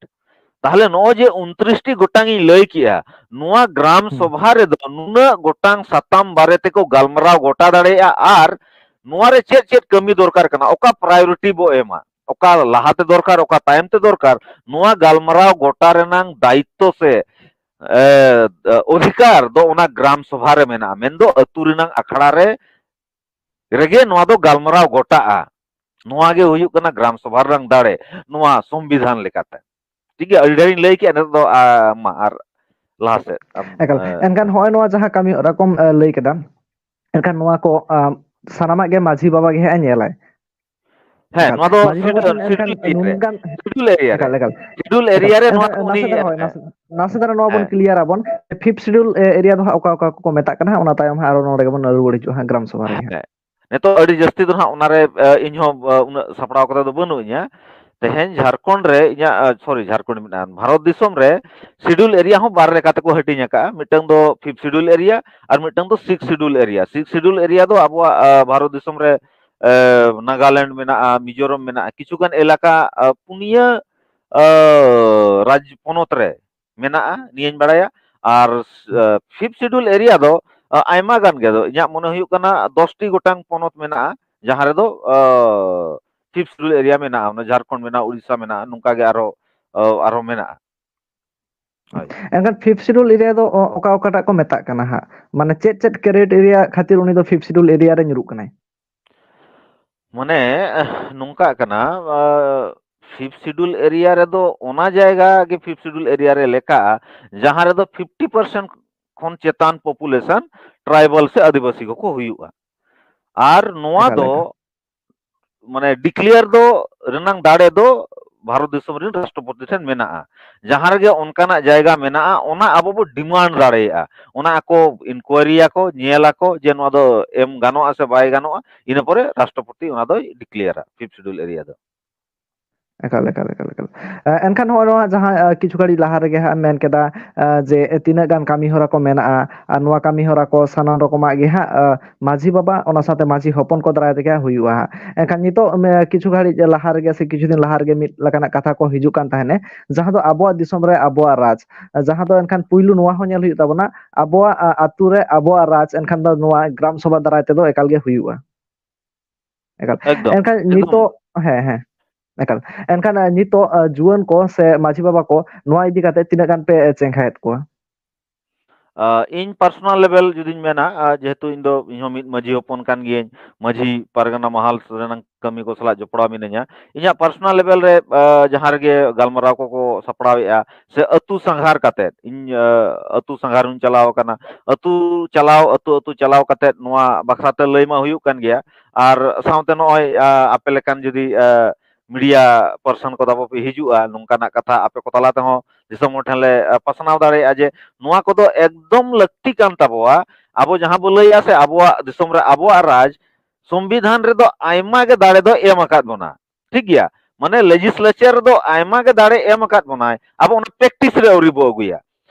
ᱛᱟᱦᱞᱮ ᱱᱚᱜᱼᱚᱭ ᱡᱮ ᱩᱱᱛᱨᱤᱥ T ᱜᱚᱴᱟᱝ ᱤᱧ ᱞᱟᱹᱭ ᱠᱮᱜᱼᱟ, ᱱᱚᱣᱟ ᱜᱨᱟᱢ ᱦᱩᱸ᱾ ᱥᱚᱵᱷᱟ ᱨᱮᱫᱚ ᱱᱩᱱᱟᱹᱜ ᱜᱚᱴᱟᱝ ᱥᱟᱛᱟᱢ ᱵᱟᱨᱮ ᱛᱮᱠᱚ ᱜᱟᱞᱢᱟᱨᱟᱣ ᱜᱚᱴᱟ ᱫᱟᱲᱮᱭᱟᱜᱼᱟ ᱟᱨ ᱱᱚᱣᱟ ᱨᱮ ᱪᱮᱫ ᱪᱮᱫ ᱠᱟᱹᱢᱤ ᱫᱚᱨᱠᱟᱨ ᱠᱟᱱᱟ, ᱚᱠᱟ ᱯᱨᱟᱭᱳᱨᱤᱴᱤ ᱵᱚ ᱮᱢᱟ, ᱚᱠᱟ ᱞᱟᱦᱟᱛᱮ ᱫᱚᱨᱠᱟᱨ, ᱚᱠᱟ ᱛᱟᱭᱚᱢ ᱛᱮ ᱫᱚᱨᱠᱟᱨ, ᱱᱚᱣᱟ ᱜᱟᱞᱢᱟᱨᱟᱣ ᱜᱚᱴᱟ ᱨᱮᱱᱟᱝ ᱫᱟᱭᱤᱛᱛᱚ ᱥᱮ, ᱮ, ᱚᱫᱷᱤᱠᱟᱨ ᱫᱚ ᱚᱱᱟ ᱜᱨᱟᱢ ᱥᱚᱵᱷᱟ ᱨᱮ ᱢᱮᱱᱟᱜᱼᱟ, ᱢᱮᱱᱫᱚ ᱟᱹᱛᱩ ᱨᱮᱱᱟᱝ ᱟᱠᱷᱲᱟ ᱨᱮ ᱨᱮᱜᱮ ᱱᱚᱣᱟ ᱫᱚ ᱜᱟᱞᱢᱟᱨᱟᱣ ᱜᱚᱴᱟᱜᱼᱟ᱾ ᱱᱚᱣᱟ ᱜᱮ ᱦᱩᱭᱩᱜ ᱠᱟᱱᱟ ᱜᱨᱟᱢ ᱥᱚᱵᱷᱟ ᱨᱮᱱᱟᱜ ᱫᱟᱲᱮ, ᱱᱚᱣᱟ ᱥᱚᱝᱵᱤᱫᱷᱟᱱ ᱞᱮᱠᱟᱛᱮ᱾ ᱴᱷᱤᱠ ᱜᱮᱭᱟ, ᱟᱹᱰᱤ ᱰᱷᱮᱨᱤᱧ ᱞᱟᱹᱭ ᱠᱮᱜᱼᱟ, ᱱᱤᱛᱚᱜ ᱫᱚ, ᱟ, ᱢᱟ ᱟᱨ ᱞᱟᱦᱟ ᱥᱮᱫ ᱟᱢ, ᱮᱠᱟᱞ᱾ ᱟ, ᱮᱱᱠᱷᱟᱱ ᱦᱚᱸᱜᱼᱚᱭ ᱱᱚᱣᱟ ᱡᱟᱦᱟᱸ ᱠᱟᱹᱢᱤ ᱦᱚᱨᱟ ᱠᱚᱢ, ᱟ, ᱞᱟᱹᱭ ᱠᱮᱫᱟ, ᱮᱱᱠᱷᱟᱱ ᱱᱚᱣᱟ ᱠᱚ, ᱟ, ᱥᱟᱱᱟᱢᱟᱜ ᱜᱮ ᱢᱟᱹᱡᱷᱤ ᱵᱟᱵᱟ ᱜᱮ ᱦᱟᱸᱜ ᱮ ᱧᱮᱞᱟᱭ᱾ ᱦᱮᱸ, ᱮᱠᱟᱞ᱾ ᱱᱚᱣᱟ ᱫᱚ ᱢᱟᱹᱡᱷᱤ ᱵᱟᱵᱟ ᱥᱤᱰᱩᱞ, ᱴᱷᱮᱱ ᱮᱱᱠᱷᱟᱱ ᱥᱤᱰᱩᱞ ᱤᱭᱟᱹ ᱨᱮ, ᱱᱩᱱᱜᱟᱱ ᱥᱤᱰᱩᱞ ᱮᱨᱤᱭᱟ ᱨᱮ, ᱮᱠᱟᱞ, ᱮᱠᱟᱞ᱾ ᱥᱤᱰᱩᱞ ᱮᱠᱟᱞ᱾ ᱮᱨᱤᱭᱟ ᱨᱮ ᱱᱚᱣᱟ ᱮᱱᱠᱷᱟᱱ ᱫᱚ ᱱᱟᱥᱮ ᱩᱱᱤ, ᱫᱷᱟᱨᱟ ᱦᱳᱭ, ᱦᱮᱸ, ᱱᱟᱥᱮ, ᱱᱟᱥᱮ ᱫᱷᱟᱨᱟ ᱱᱚᱣᱟ ᱵᱚᱱ ᱦᱮᱸ᱾ ᱠᱞᱤᱭᱟᱨ ᱟᱵᱚᱱ᱾ ᱯᱷᱤᱯᱛᱷ ᱥᱤᱰᱩᱞ ᱮ-, ᱮᱨᱤᱭᱟ ᱫᱚ ᱦᱟᱸᱜ ᱚᱠᱟ, ᱚᱠᱟ ᱠᱚᱠᱚ ᱢᱮᱛᱟᱜ ᱠᱟᱱᱟ ᱦᱟᱸᱜ, ᱚᱱᱟ ᱛᱟᱭᱚᱢ ᱦᱟᱸᱜ ᱟᱨᱚ ᱱᱚᱰᱮ ᱜᱮᱵᱚᱱ ᱨᱩᱣᱟᱹᱲ ᱦᱤᱡᱩᱜᱼᱟ ᱦᱟᱸᱜ ᱜᱨᱟᱢ ᱥᱚᱵᱷᱟ ᱨᱮᱜᱮ ᱦᱟᱸᱜ᱾ ᱦᱮᱸ᱾ ᱱᱤᱛᱚᱜ ᱟᱹᱰᱤ ᱡᱟᱹᱥᱛᱤ ᱫᱚ ᱦᱟᱸᱜ ᱚᱱᱟᱨᱮ, ᱮ, ᱤᱧ ᱦᱚᱸ, ᱮ, ᱩᱱᱟᱹᱜ ᱥᱟᱯᱲᱟᱣ ᱠᱟᱛᱮ ᱫᱚ ᱵᱟᱹᱱᱩᱜ ᱤᱧᱟ᱾ ᱛᱮᱦᱮᱧ ᱡᱷᱟᱲᱠᱷᱚᱸᱰ ᱨᱮ ᱤᱧᱟᱹᱜ, ᱮ, ᱥᱚᱨᱤ, ᱡᱷᱟᱲᱠᱷᱚᱸᱰ ᱢᱮᱱᱟᱜᱼᱟ, ᱵᱷᱟᱨᱚᱛ ᱫᱤᱥᱚᱢ ᱨᱮ ᱥᱤᱰᱩᱞ ᱮᱨᱤᱭᱟ ᱦᱚᱸ ᱵᱟᱨ ᱞᱮᱠᱟ ᱛᱮᱠᱚ ᱦᱟᱹᱴᱤᱧ ᱟᱠᱟᱫᱼᱟ᱾ ᱢᱤᱫᱴᱟᱝ ᱫᱚ ᱯᱷᱤᱯᱛᱷ ᱥᱤᱰᱩᱞ ᱮᱨᱤᱭᱟ ᱟᱨ ᱢᱤᱫᱴᱟᱝ ᱫᱚ six schedule area. Six schedule area ᱫᱚ ᱟᱵᱚᱣᱟᱜ, ᱮ, ᱵᱷᱟᱨᱚᱛ ᱫᱤᱥᱚᱢ ᱨᱮ, ᱮ, ᱱᱟᱜᱟᱞᱮᱱᱰ ᱢᱮᱱᱟᱜᱼᱟ, ᱢᱤᱡᱳᱨᱟᱢ ᱢᱮᱱᱟᱜᱼᱟ, ᱠᱤᱪᱷᱩᱜᱟᱱ ᱮᱞᱟᱠᱟ, ᱮ, ᱯᱩᱱᱭᱟᱹ, ᱮ, ᱨᱟᱡᱽ ᱯᱚᱱᱚᱛ ᱨᱮ ᱢᱮᱱᱟᱜᱼᱟ, ᱱᱤᱭᱟᱹᱧ ᱵᱟᱲᱟᱭᱟ᱾ ᱟᱨ, ᱦᱩᱸ᱾ ᱮ, ᱯᱷᱤᱯᱛᱷ ᱥᱤᱰᱩᱞ ᱮᱨᱤᱭᱟ ᱫᱚ, ᱮ, ᱟᱭᱢᱟ ᱜᱟᱱ ᱜᱮ, ᱟᱫᱚ ᱤᱧᱟᱹᱜ ᱢᱚᱱᱮ ᱦᱩᱭᱩᱜ ᱠᱟᱱᱟ ᱫᱚᱥᱴᱤ ᱜᱚᱴᱟᱝ ᱯᱚᱱᱚᱛ ᱢᱮᱱᱟᱜᱼᱟ, ᱡᱟᱦᱟᱸ ᱨᱮᱫᱚ, ᱮ, ᱯᱷᱤᱯᱛᱷ ᱥᱤᱰᱩᱞ ᱮᱨᱤᱭᱟ ᱢᱮᱱᱟᱜᱼᱟ, ᱚᱱᱟ ᱡᱷᱟᱲᱠᱷᱚᱸᱰ ᱢᱮᱱᱟᱜᱼᱟ, ᱩᱲᱤᱥᱥᱟ ᱢᱮᱱᱟᱜᱼᱟ, ᱱᱚᱝᱠᱟ ᱜᱮ ᱟᱨᱚ, ᱮ, ᱟᱨᱦᱚᱸ ᱢᱮᱱᱟᱜᱼᱟ᱾ ᱦᱳᱭ᱾ ᱮᱱᱠᱷᱟᱱ ᱯᱷᱤᱯᱛᱷ ᱥᱤᱰᱩᱞ ᱮᱨᱤᱭᱟ ᱫᱚ ᱚ-, ᱚᱠᱟ ᱚᱠᱟᱴᱟᱜ ᱠᱚ ᱢᱮᱛᱟᱜ ᱠᱟᱱᱟ ᱦᱟᱸᱜ? ᱢᱟᱱᱮ ᱪᱮᱫ ᱪᱮᱫ ᱠᱨᱟᱭᱴᱮᱨᱤᱭᱟ ᱠᱷᱟᱹᱛᱤᱨ ᱩᱱᱤ ᱫᱚ ᱯᱷᱤᱯᱛᱷ ᱥᱤᱰᱩᱞ ᱮᱨᱤᱭᱟ ᱨᱮ ᱧᱩᱨᱩᱜ ᱠᱟᱱᱟᱭ? ᱢᱟᱱᱮ, ᱱᱚᱝᱠᱟᱜ ᱠᱟᱱᱟ, ᱟ, ᱯᱷᱤᱯᱛᱷ ᱥᱤᱰᱩᱞ ᱮᱨᱤᱭᱟ ᱨᱮᱫᱚ ᱚᱱᱟ ᱡᱟᱭᱜᱟ ᱜᱮ ᱯᱷᱤᱯᱛᱷ ᱥᱤᱰᱩᱞ ᱮᱨᱤᱭᱟ ᱨᱮ ᱞᱮᱠᱷᱟᱜᱼᱟ, ᱡᱟᱦᱟᱸ ᱨᱮᱫᱚ ᱯᱷᱤᱯᱴᱤ ᱯᱟᱨᱥᱮᱱᱴ ᱠᱷᱚᱱ ᱪᱮᱛᱟᱱ ᱯᱚᱯᱩᱞᱮᱥᱚᱱ ᱴᱨᱟᱭᱵᱟᱞ ᱥᱮ ᱟᱹᱫᱤᱵᱟᱹᱥᱤ ᱠᱚᱠᱚ ᱦᱩᱭᱩᱜᱼᱟ᱾ ᱟᱨ ᱱᱚᱣᱟ ᱮᱠᱟᱞ, ᱫᱚ, ᱮᱠᱟᱞ᱾ ᱢᱟᱱᱮ, ᱰᱤᱠᱞᱮᱭᱟᱨ ᱫᱚ ᱨᱮᱱᱟᱝ ᱫᱟᱲᱮ ᱫᱚ ᱵᱷᱟᱨᱚᱛ ᱫᱤᱥᱚᱢ ᱨᱮᱱ ᱨᱟᱥᱴᱨᱚᱯᱚᱛᱤ ᱴᱷᱮᱱ ᱢᱮᱱᱟᱜᱼᱟ᱾ ᱡᱟᱦᱟᱸ ᱨᱮᱜᱮ ᱚᱱᱠᱟᱱᱟᱜ ᱡᱟᱭᱜᱟ ᱢᱮᱱᱟᱜᱼᱟ, ᱚᱱᱟ ᱟᱵᱚ ᱵᱚ ᱰᱤᱢᱟᱱᱰ ᱫᱟᱲᱮᱭᱟᱜᱼᱟ᱾ ᱚᱱᱟ ᱟᱠᱚ ᱤᱱᱠᱩᱭᱟᱨᱤᱭᱟᱠᱚ, ᱧᱮᱞᱟᱠᱚ ᱡᱮ ᱱᱚᱣᱟ ᱫᱚ ᱮᱢ ᱜᱟᱱᱚᱜᱼᱟ ᱥᱮ ᱵᱟᱭ ᱜᱟᱱᱚᱜᱼᱟ, ᱤᱱᱟᱹ ᱯᱚᱨᱮ ᱨᱟᱥᱴᱨᱚᱯᱚᱛᱤ ᱚᱱᱟ ᱫᱚᱭ ᱰᱤᱠᱞᱮᱭᱟᱨᱟ, ᱯᱷᱤᱯᱛᱷ ᱥᱤᱰᱩᱞ ᱮᱨᱤᱭᱟ ᱫᱚ᱾ ᱮᱠᱟᱞ, ᱮᱠᱟᱞ, ᱮᱠᱟᱞ, ᱮᱠᱟᱞ᱾ ᱮ, ᱮᱱᱠᱷᱟᱱ ᱱᱚᱜᱼᱚᱭ ᱱᱚᱣᱟ ᱡᱟᱦᱟᱸ, ᱮ, ᱠᱤᱪᱷᱩ ᱜᱷᱟᱹᱲᱤᱡ ᱞᱟᱦᱟ ᱨᱮᱜᱮ ᱦᱟᱸᱜ ᱮᱢ ᱢᱮᱱ ᱠᱮᱫᱟ, ᱮ, ᱡᱮ ᱛᱤᱱᱟᱹᱜ ᱜᱟᱱ ᱠᱟᱹᱢᱤ ᱦᱚᱨᱟ ᱠᱚ ᱢᱮᱱᱟᱜᱼᱟ, ᱟᱨ ᱱᱚᱣᱟ ᱠᱟᱹᱢᱤ ᱦᱚᱨᱟ ᱠᱚ ᱥᱟᱱᱟᱢ ᱨᱚᱠᱚᱢᱟᱜ ᱜᱮ ᱦᱟᱸᱜ, ᱮ, ᱢᱟᱹᱡᱷᱤ ᱵᱟᱵᱟ, ᱚᱱᱟ ᱥᱟᱶᱛᱮ ᱢᱟᱹᱡᱷᱤ ᱦᱚᱯᱚᱱ ᱠᱚ ᱫᱟᱨᱟᱭ ᱛᱮᱜᱮ ᱦᱟᱸᱜ ᱦᱩᱭᱩᱜᱼᱟ ᱦᱟᱸᱜ᱾ ᱮᱱᱠᱷᱟᱱ ᱱᱤᱛᱚᱜ, ᱮ, ᱠᱤᱪᱷᱩ ᱜᱷᱟᱹᱲᱤᱡ ᱞᱟᱦᱟ ᱨᱮᱜᱮ ᱥᱮ ᱠᱤᱪᱷᱩ ᱫᱤᱱ ᱞᱟᱦᱟ ᱨᱮᱜᱮ ᱢᱤᱫ ᱞᱮᱠᱟᱱᱟᱜ ᱠᱟᱛᱷᱟ ᱠᱚ ᱦᱤᱡᱩᱜ ᱠᱟᱱ ᱛᱟᱦᱮᱱᱮ, ᱡᱟᱦᱟᱸ ᱫᱚ ᱟᱵᱚᱣᱟᱜ ᱫᱤᱥᱚᱢ ᱨᱮ ᱟᱵᱚᱣᱟᱜ ᱨᱟᱡᱽ, ᱡᱟᱦᱟᱸ ᱫᱚ ᱮᱱᱠᱷᱟᱱ ᱯᱩᱭᱞᱩ ᱱᱚᱣᱟ ᱦᱚᱸ ᱧᱮᱞ ᱦᱩᱭᱩᱜ ᱛᱟᱵᱚᱱᱟ, ᱟᱵᱚᱣᱟᱜ, ᱟ, ᱟᱹᱛᱩ ᱨᱮ ᱟᱵᱚᱣᱟᱜ ᱨᱟᱡᱽ, ᱮᱱᱠᱷᱟᱱ ᱫᱚ ᱱᱚᱣᱟ ᱜᱨᱟᱢ ᱥᱚᱵᱷᱟ ᱫᱟᱨᱟᱭ ᱛᱮᱫᱚ ᱮᱠᱟᱞ ᱜᱮ ᱦᱩᱭᱩᱜᱼᱟ᱾ ᱮᱠᱟᱞ᱾ ᱮᱠᱫᱚᱢ, ᱮᱱᱠᱷᱟᱱ ᱮᱠᱫᱚᱢ᱾ ᱱᱤᱛᱚᱜ, ᱦᱮᱸ, ᱦᱮᱸ, ᱮᱠᱟᱞ᱾ ᱮᱱᱠᱷᱟᱱ, ᱟ, ᱱᱤᱛᱚᱜ, ᱟ, ᱡᱩᱣᱟᱹᱱ ᱠᱚ ᱥᱮ ᱢᱟᱹᱡᱷᱤ ᱵᱟᱵᱟ ᱠᱚ ᱱᱚᱣᱟ ᱤᱫᱤ ᱠᱟᱛᱮ ᱛᱤᱱᱟᱹᱜ ᱜᱟᱱ ᱯᱮ ᱪᱮᱸᱜᱷᱟᱭᱮᱫ ᱠᱚᱣᱟ? ᱟ, ᱤᱧ personal level ᱡᱩᱫᱤᱧ ᱢᱮᱱᱟ, ᱟ, ᱡᱮᱦᱮᱛᱩ ᱤᱧ ᱫᱚ, ᱤᱧ ᱦᱚᱸ ᱢᱤᱫ ᱢᱟᱹᱡᱷᱤ ᱦᱚᱯᱚᱱ ᱠᱟᱱ ᱜᱤᱭᱟᱹᱧ, ᱢᱟᱹᱡᱷᱤ ᱯᱟᱨᱜᱟᱱᱟ ᱢᱟᱦᱟᱞ ᱨᱮᱱᱟᱜ ᱠᱟᱹᱢᱤ ᱠᱚ ᱥᱟᱞᱟᱜ ᱡᱚᱯᱲᱟᱣ ᱢᱤᱱᱟᱹᱧᱟ᱾ ᱤᱧᱟᱹᱜ personal level ᱨᱮ, ᱟ, ᱡᱟᱦᱟᱸ ᱨᱮᱜᱮ ᱜᱟᱞᱢᱟᱨᱟᱣ ᱠᱚᱠᱚ ᱥᱟᱯᱲᱟᱣᱮᱫᱼᱟ, ᱥᱮ ᱟᱹᱛᱩ ᱥᱟᱸᱜᱷᱟᱨ ᱠᱟᱛᱮᱫ, ᱤᱧ, ᱟ, ᱟᱹᱛᱩ ᱥᱟᱸᱜᱷᱟᱨᱤᱧ ᱪᱟᱞᱟᱣ ᱟᱠᱟᱱᱟ᱾ ᱟᱹᱛᱩ ᱪᱟᱞᱟᱣ, ᱟᱹᱛᱩ, ᱟᱹᱛᱩ ᱪᱟᱞᱟᱣ ᱠᱟᱛᱮᱫ ᱱᱚᱣᱟ ᱵᱟᱠᱷᱨᱟ ᱛᱮ ᱞᱟᱹᱭ ᱢᱟ ᱦᱩᱭᱩᱜ ᱠᱟᱱ ᱜᱮᱭᱟ, ᱟᱨ ᱥᱟᱶᱛᱮ ᱱᱚᱜᱼᱚᱭ, ᱟ, ᱟᱯᱮ ᱞᱮᱠᱟᱱ ᱡᱩᱫᱤ, ᱟ, media person ᱠᱚ ᱛᱟᱵᱚ ᱯᱮ ᱦᱤᱡᱩᱜᱼᱟ, ᱱᱚᱝᱠᱟᱱᱟᱜ ᱠᱟᱛᱷᱟ ᱟᱯᱮ ᱠᱚ ᱛᱟᱞᱟ ᱛᱮᱦᱚᱸ ᱫᱤᱥᱚᱢ ᱦᱚᱲ ᱴᱷᱮᱱ ᱞᱮ, ᱟ, ᱯᱟᱥᱱᱟᱣ ᱫᱟᱲᱮᱭᱟᱜᱼᱟ ᱡᱮ ᱱᱚᱣᱟ ᱠᱚᱫᱚ ᱮᱠᱫᱚᱢ ᱞᱟᱹᱠᱛᱤ ᱠᱟᱱ ᱛᱟᱵᱚᱣᱟ᱾ ᱟᱵᱚ ᱡᱟᱦᱟᱸ ᱵᱚ ᱞᱟᱹᱭᱟ ᱥᱮ ᱟᱵᱚᱣᱟᱜ ᱫᱤᱥᱚᱢ ᱨᱮ ᱟᱵᱚᱣᱟᱜ ᱨᱟᱡᱽ, ᱥᱚᱝᱵᱤᱫᱷᱟᱱ ᱨᱮᱫᱚ ᱟᱭᱢᱟ ᱜᱮ ᱫᱟᱲᱮ ᱫᱚ ᱮᱢ ᱟᱠᱟᱫ ᱵᱚᱱᱟ, ᱴᱷᱤᱠ ᱜᱮᱭᱟ? ᱢᱟᱱᱮ legislature ᱨᱮᱫᱚ ᱟᱭᱢᱟ ᱜᱮ ᱫᱟᱲᱮ ᱮᱢ ᱟᱠᱟᱫ ᱵᱚᱱᱟᱭ, ᱟᱵᱚ ᱚᱱᱟ practice ᱨᱮ ᱟᱹᱣᱨᱤ ᱵᱚ ᱟᱹᱜᱩᱭᱟ᱾